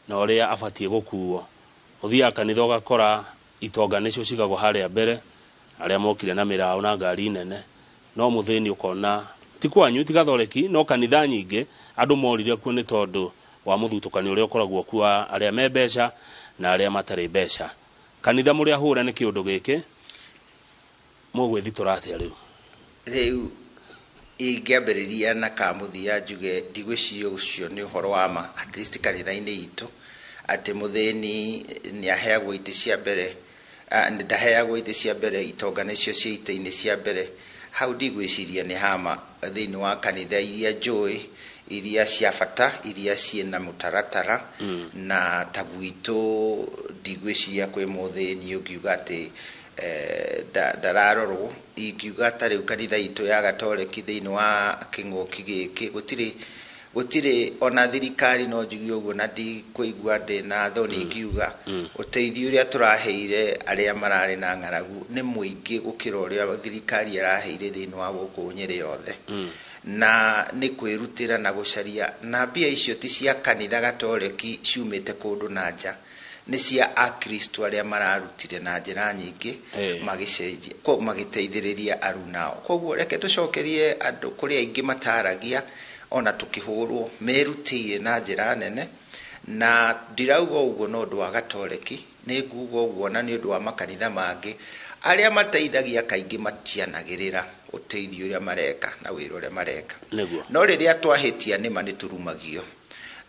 na ũrĩa abatiĩ gũkuo. Ũthiaga kanitha ũgakora itonga nĩcio cigagwo harĩa mbere, arĩa mokire na mĩraũ na ngari nene, no mũthĩni ũkona ti kwanyu, ti gathoreki, no kanitha nyingĩ andũ morire kuo nĩ tondũ wa mũthutũkanio ũrĩa ũkoragwo kuo wa arĩa me mbeca na arĩa matarĩ mbeca. Kanitha mũrĩ ahũre nĩ kĩũndũ gĩkĩ, mũgwĩthitũra atĩa rĩu? Rĩu ingĩambĩrĩria na kamũthia njuge ndigwĩciria ũcio nĩ ũhoro wa ma, at least kanitha-inĩ itũ, atĩ mũthĩni nĩ aheagwo itĩ cia mbere, ndaheagwo itĩ cia mbere, itonga nĩcio cia itĩ-inĩ cia mbere. Hau ndigwĩciria nĩ hama thĩinĩ wa kanitha iria njũĩ, iria cia bata, iria ciĩna mũtaratara. Na ta gwitũ ndigwĩciria kwĩ mũthĩni ũngiuga atĩ ndararorwo. Ingiuga ta rĩu kanitha itũ ya Gatoreki thĩinĩ wa kĩng'ũki gĩkĩ gũtirĩ ona thirikari, no njuge ũguo na ndikũigua ndĩ na thoni ngiuga ũteithio ũrĩa tũraheire arĩa mararĩ na ng'aragu nĩ mũingĩ gũkĩra ũrĩa thirikari ĩraheire thĩinĩ wa gũkũ Nyĩrĩ yothe. Na nĩ kwĩrutĩra na gũcaria, na mbia icio ti cia kanitha Gatoreki ciumĩte kũndũ na nja, nĩ cia akristo arĩa mararutire na njĩra nyingĩ magĩcenjia magĩteithĩrĩria arunao. Koguo reke tũcokerie andũ kũrĩ aingĩ mataragia ona tũkĩhũrwo, merutĩire na njĩra nene. Na ndirauga ũguo no ũndũ wa Gatoreki, nĩ nguga ũguo na nĩ ũndũ wa makanitha mangĩ arĩa mateithagia kaingĩ matianagĩrĩra ũteithio ũrĩa mareka na wĩra ũrĩa mareka. No rĩrĩa twahĩtia nĩma nĩ tũrumagio,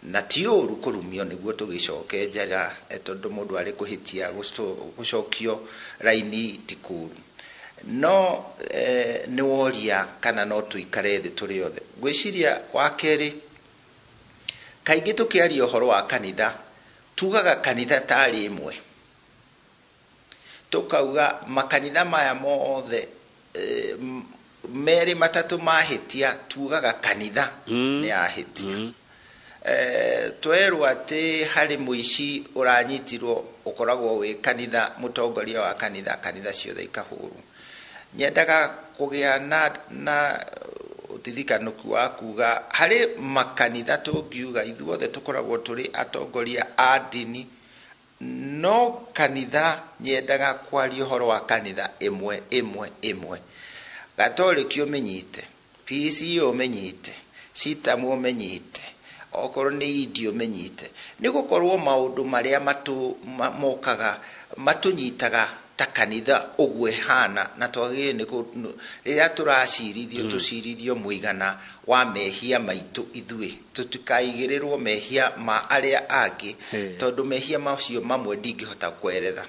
na ti ũru kũrumio nĩguo tũgĩcoke njara, tondũ mũndũ arĩ kũhĩtia gũcokio raini ti kũru. No nĩ woria kana no tũikare thĩ tũrĩ othe. Ngwĩciria wa kerĩ, kaingĩ tũkĩaria ũhoro wa kanitha tugaga kanitha tarĩ ĩmwe, tũkauga makanitha maya mothe merĩ matatũ mahĩtia, tugaga kanitha nĩ yahĩtia. Twerwo atĩ harĩ mũici ũranyitirwo ũkoragwo wĩ kanitha, mũtongoria wa kanitha, kanitha ciothe ikahũrwo. Nyendaga kũgĩa na ũtirikanũku wa kuga harĩ makanitha tũngiuga ithuothe tũkoragwo tũrĩ atongoria a ndini, no kanitha nyendaga kwaria ũhoro wa kanitha ĩmwe ĩmwe ĩmwe. Gatoreki ũmĩnyite, PCEA ũmĩnyite, CITAM ũmĩnyite, okorwo nĩ INDI ũmĩnyite, nĩ gũkorwo maũndũ marĩa mokaga matũnyitaga ta kanitha ũguo ĩhana, na twagĩrĩire nĩ rĩrĩa tũracirithio tũcirithio mũigana wa mehia maitũ ithuĩ, tũtikaigĩrĩrwo mehia ma arĩa angĩ, tondũ mehia macio mamwe ndingĩhota kweretha.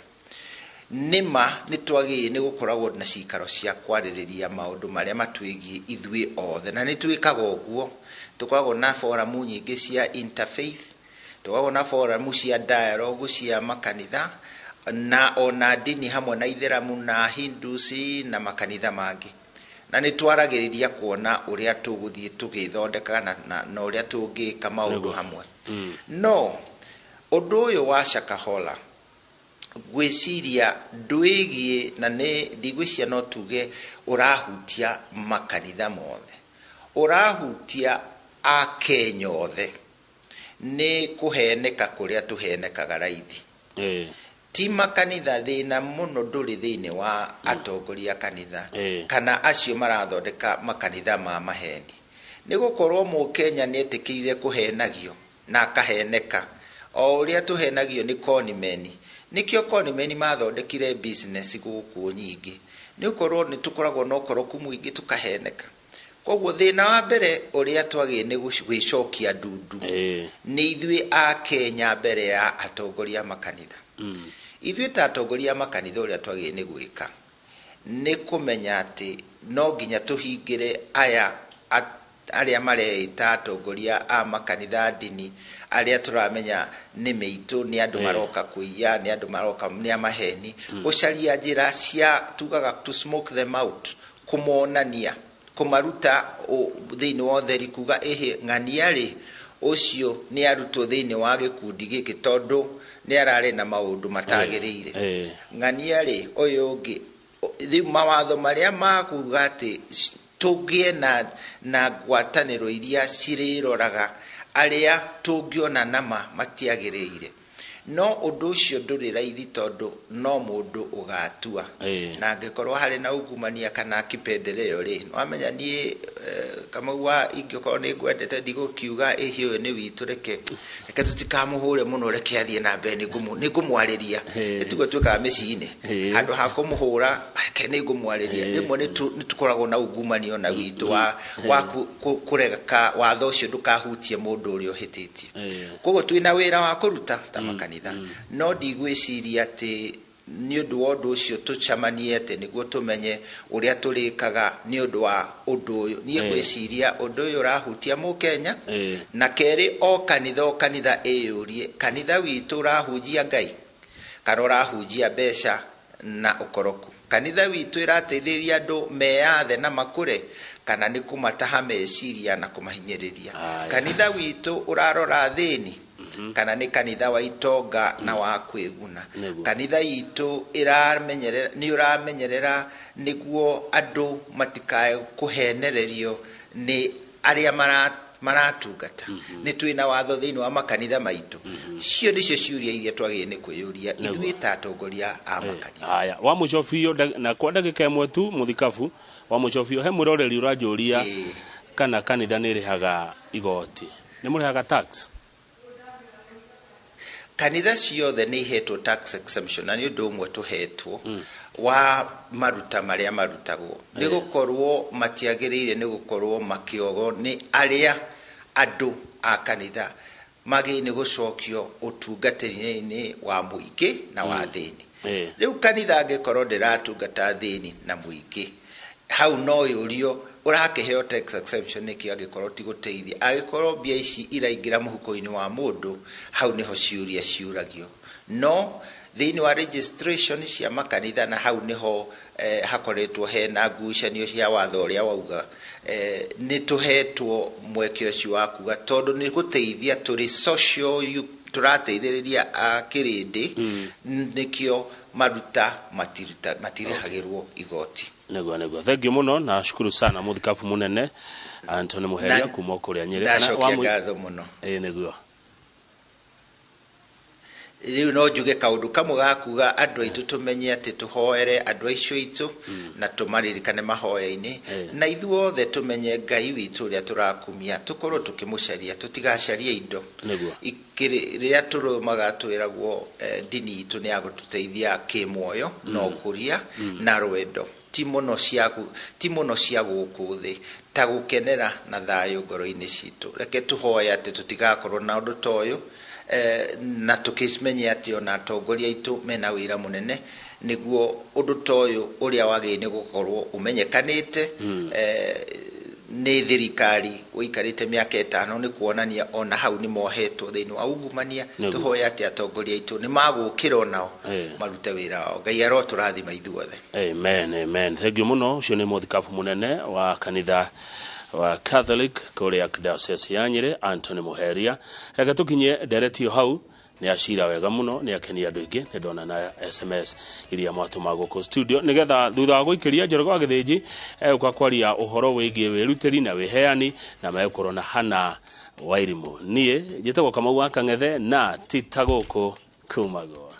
Nĩma nĩ twagĩrĩire nĩ gũkoragwo na cikaro cia kwarĩrĩria maũndũ marĩa matwĩgiĩ ithuĩ othe, na nĩ twĩkaga ũguo. Tũkoragwo na foramu nyingĩ cia interfaith, tũkoragwo na foramu cia dialogue cia makanitha na ona ndini hamwe na itheramu na Hindus na makanitha mangĩ, na nĩ twaragĩrĩria kuona ũrĩa tũgũthiĩ tũgĩthondeka na ũrĩa tũngĩka maũndũ hamwe. No ũndũ ũyũ wa Shakahola ngwĩciria ndwĩgiĩ, na nĩ ndigwĩciria no tuge ũrahutia makanitha mothe, ũrahutia Akenya othe. Nĩ kũheneka kũrĩa tũhenekaga raithi. Ti makanitha, thĩna mũno ndũrĩ thĩinĩ wa atongoria a kanitha kana acio marathondeka makanitha ma maheni, nĩ gũkorwo Mũkenya nĩ etĩkĩrire kũhenagio na akaheneka o ũrĩa tũhenagio nĩ conmen. Nĩkĩo conmen mathondekire business gũkũ nyingĩ, nĩ gũkorwo nĩ tũkoragwo na ũkoroku mũingĩ, tũkaheneka. Koguo thĩna wa mbere ũrĩa twagĩrĩire nĩ gwĩcokia ndundu nĩ ithuĩ a Kenya mbere ya atongoria a makanitha. Ithuĩ ta atongoria a makanitha, ũrĩa twagĩrĩire nĩ gwĩka nĩ kũmenya atĩ no nginya tũhingĩre aya arĩa mareĩta atongoria a makanitha a ndini, arĩa tũramenya nĩ mĩitũ, nĩ andũ maroka kũiya, nĩ andũ maroka nĩ a maheni, gũcaria njĩra cia tugaga to smoke them out, kũmonania, kũmaruta thĩinĩ wa ũtheri, kuga ĩhĩ ng'ania rĩ, ũcio nĩ arutwo thĩinĩ wa gĩkundi gĩkĩ tondũ nĩ ararĩ na maũndũ matagĩrĩire. Ng'ania rĩ, ũyũ ũngĩ. Rĩu mawatho marĩa makuga atĩ tũgĩe na ngwatanĩro iria cirĩroraga arĩa tũngĩona nama matiagĩrĩire. No ũndũ ũcio ndũrĩ raithi tondũ no mũndũ ũgatua, na angĩkorwo harĩ na ungumania kana kipendeleo rĩ, wamenya niĩ Kamau wa ingĩkorwo nĩ ngwendete, ndigũkiuga ĩhĩ ũyũ nĩ witũ, reke tũtikamũhũre mũno, reke athiĩ na mbere, nĩ ngũmwarĩria. Nĩtiguo twĩkaga mĩciĩ-inĩ, handũ ha kũmũhũra, reke nĩ ngũmwarĩria. Rĩmwe nĩ tũkoragwo na ungumania ona witũ wa kũreka watho ũcio ndũkahutie mũndũ ũrĩa ũhĩtĩtie. Koguo twĩna wĩra wa kũruta ta makanitha, no ndigwĩciria atĩ nĩ ũndũ wa ũndũ ũcio tũcemanie atĩ nĩguo tũmenye ũrĩa tũrĩkaga nĩ ũndũ wa ũndũ ũyũ. Niĩ ngwĩciria ũndũ ũyũ ũrahutia Mũkenya. Na kerĩ, o kanitha o kanitha ĩyũrie, kanitha witũ ũrahunjia Ngai kana ũrahunjia mbeca na ũkoroku? Kanitha witũ ĩrateithĩrĩria andũ meyathe na makũre kana nĩ kũmataha meciria na kũmahinyĩrĩria? Kanitha witũ ũrarora thĩni kana nĩ kanitha wa itonga na wa kwĩguna? Kanitha itũ ĩramenyerera, nĩ ũramenyerera nĩguo andũ matikae kũhenererio nĩ arĩa maratungata? Nĩ twĩna watho thĩinĩ wa makanitha maitũ? Cio nĩcio ciũria iria twagĩrĩire nĩ kwĩyũria ithuĩ ta atongoria a makanitha. Haya, wa mũico biũ, na kwa ndagĩka ĩmwe tu, mũthikabu, wa mũico biũ, he mwĩroreri ũranjũria kana kanitha nĩ ĩrĩhaga igoti. Nĩ mũrĩhaga tax? Kanitha ciothe nĩ ihetwo tax exemption, na nĩ ũndũ ũmwe tũhetwo wa maruta marĩa marutagwo nĩ gũkorwo matiagĩrĩire nĩ gũkorwo makĩogwo nĩ arĩa andũ a kanitha magĩrĩire nĩ gũcokio ũtungatĩri-inĩ wa mũingĩ na wa thĩni. Rĩu kanitha angĩkorwo ndĩratungata thĩni na mũingĩ, hau no yũrio ũrakĩheo tax exemption nĩkĩ angĩkorwo ti gũteithia, angĩkorwo mbia ici iraingĩra mũhuko-inĩ wa mũndũ? Hau nĩho ciũria ciũragio. No thĩinĩ wa registration cia makanitha, na hau nĩho hakoretwo hena ngucanio cia watho ũrĩa wauga, nĩ tũhetwo mweke ũcio wa kuga tondũ nĩ gũteithia tũrĩ social tũrateithĩrĩria a kĩrĩndĩ, nĩkĩo maruta matirĩhagĩrwo igoti. Nĩguo, thank you mũno na shukuru sana, mũthikabu mũnene Anthony Muheria kuma kũrĩa Nyĩrĩ. Ndacokia ngatho mũno. Ĩĩ, nĩguo. Rĩu no njuge kaũndũ kamwe ga kuga andũ aitũ tũmenye atĩ tũhoere andũ acio aitũ na tũmaririkane mahoya-inĩ, na ithuothe tũmenye Ngai witũ ũrĩa tũrakumia, tũkorwo tũkĩmũcaria, tũtigacarie indo. Rĩrĩa tũrũmaga twĩragwo ndini itũ nĩ ya gũtũteithia kĩmuoyo na ũkũria na rwendo, ti mũno cia gũkũ thĩ, ta gũkenera na thayũ ngoro-inĩ citũ. Reke tũhoe atĩ tũtigakorwo na ũndũ ta ũyũ, na tũkĩmenye atĩ ona atongoria aitũ mena wĩra mũnene nĩguo ũndũ ta ũyũ ũrĩa wagĩrĩire nĩ gũkorwo ũmenyekanĩte. Nĩ thirikari ũikarĩte mĩaka 5 nĩ kuonania ona hau nĩ mohetwo thĩinĩ wa ungumania. Tũhoe atĩ atongoria aitũ nĩ magũkĩra onao marute wĩra wao. Ngai arotũrathima ithuothe. Amen, amen. Thank you mũno. Ũcio nĩ mũthikabu mũnene wa kanitha wa Catholic kũrĩa Diocese ya Nyĩrĩ, Anthony Muheria. Reke tũkinye nderetio hau. Nĩ acira wega mũno, nĩ akenia andũ aingĩ. Nĩ ndona na SMS iria mwatũma gũkũ studio, nĩgetha thutha wa gũikĩria Njoroge wa Gĩthĩnji egũka kwaria ũhoro wĩgiĩ wĩrutĩri na wĩheani, na megũkorwo na Hana Wairimũ. Niĩ njĩtagwo Kamau wa Kang'ethe, na ti ta gũkũ kumagwo.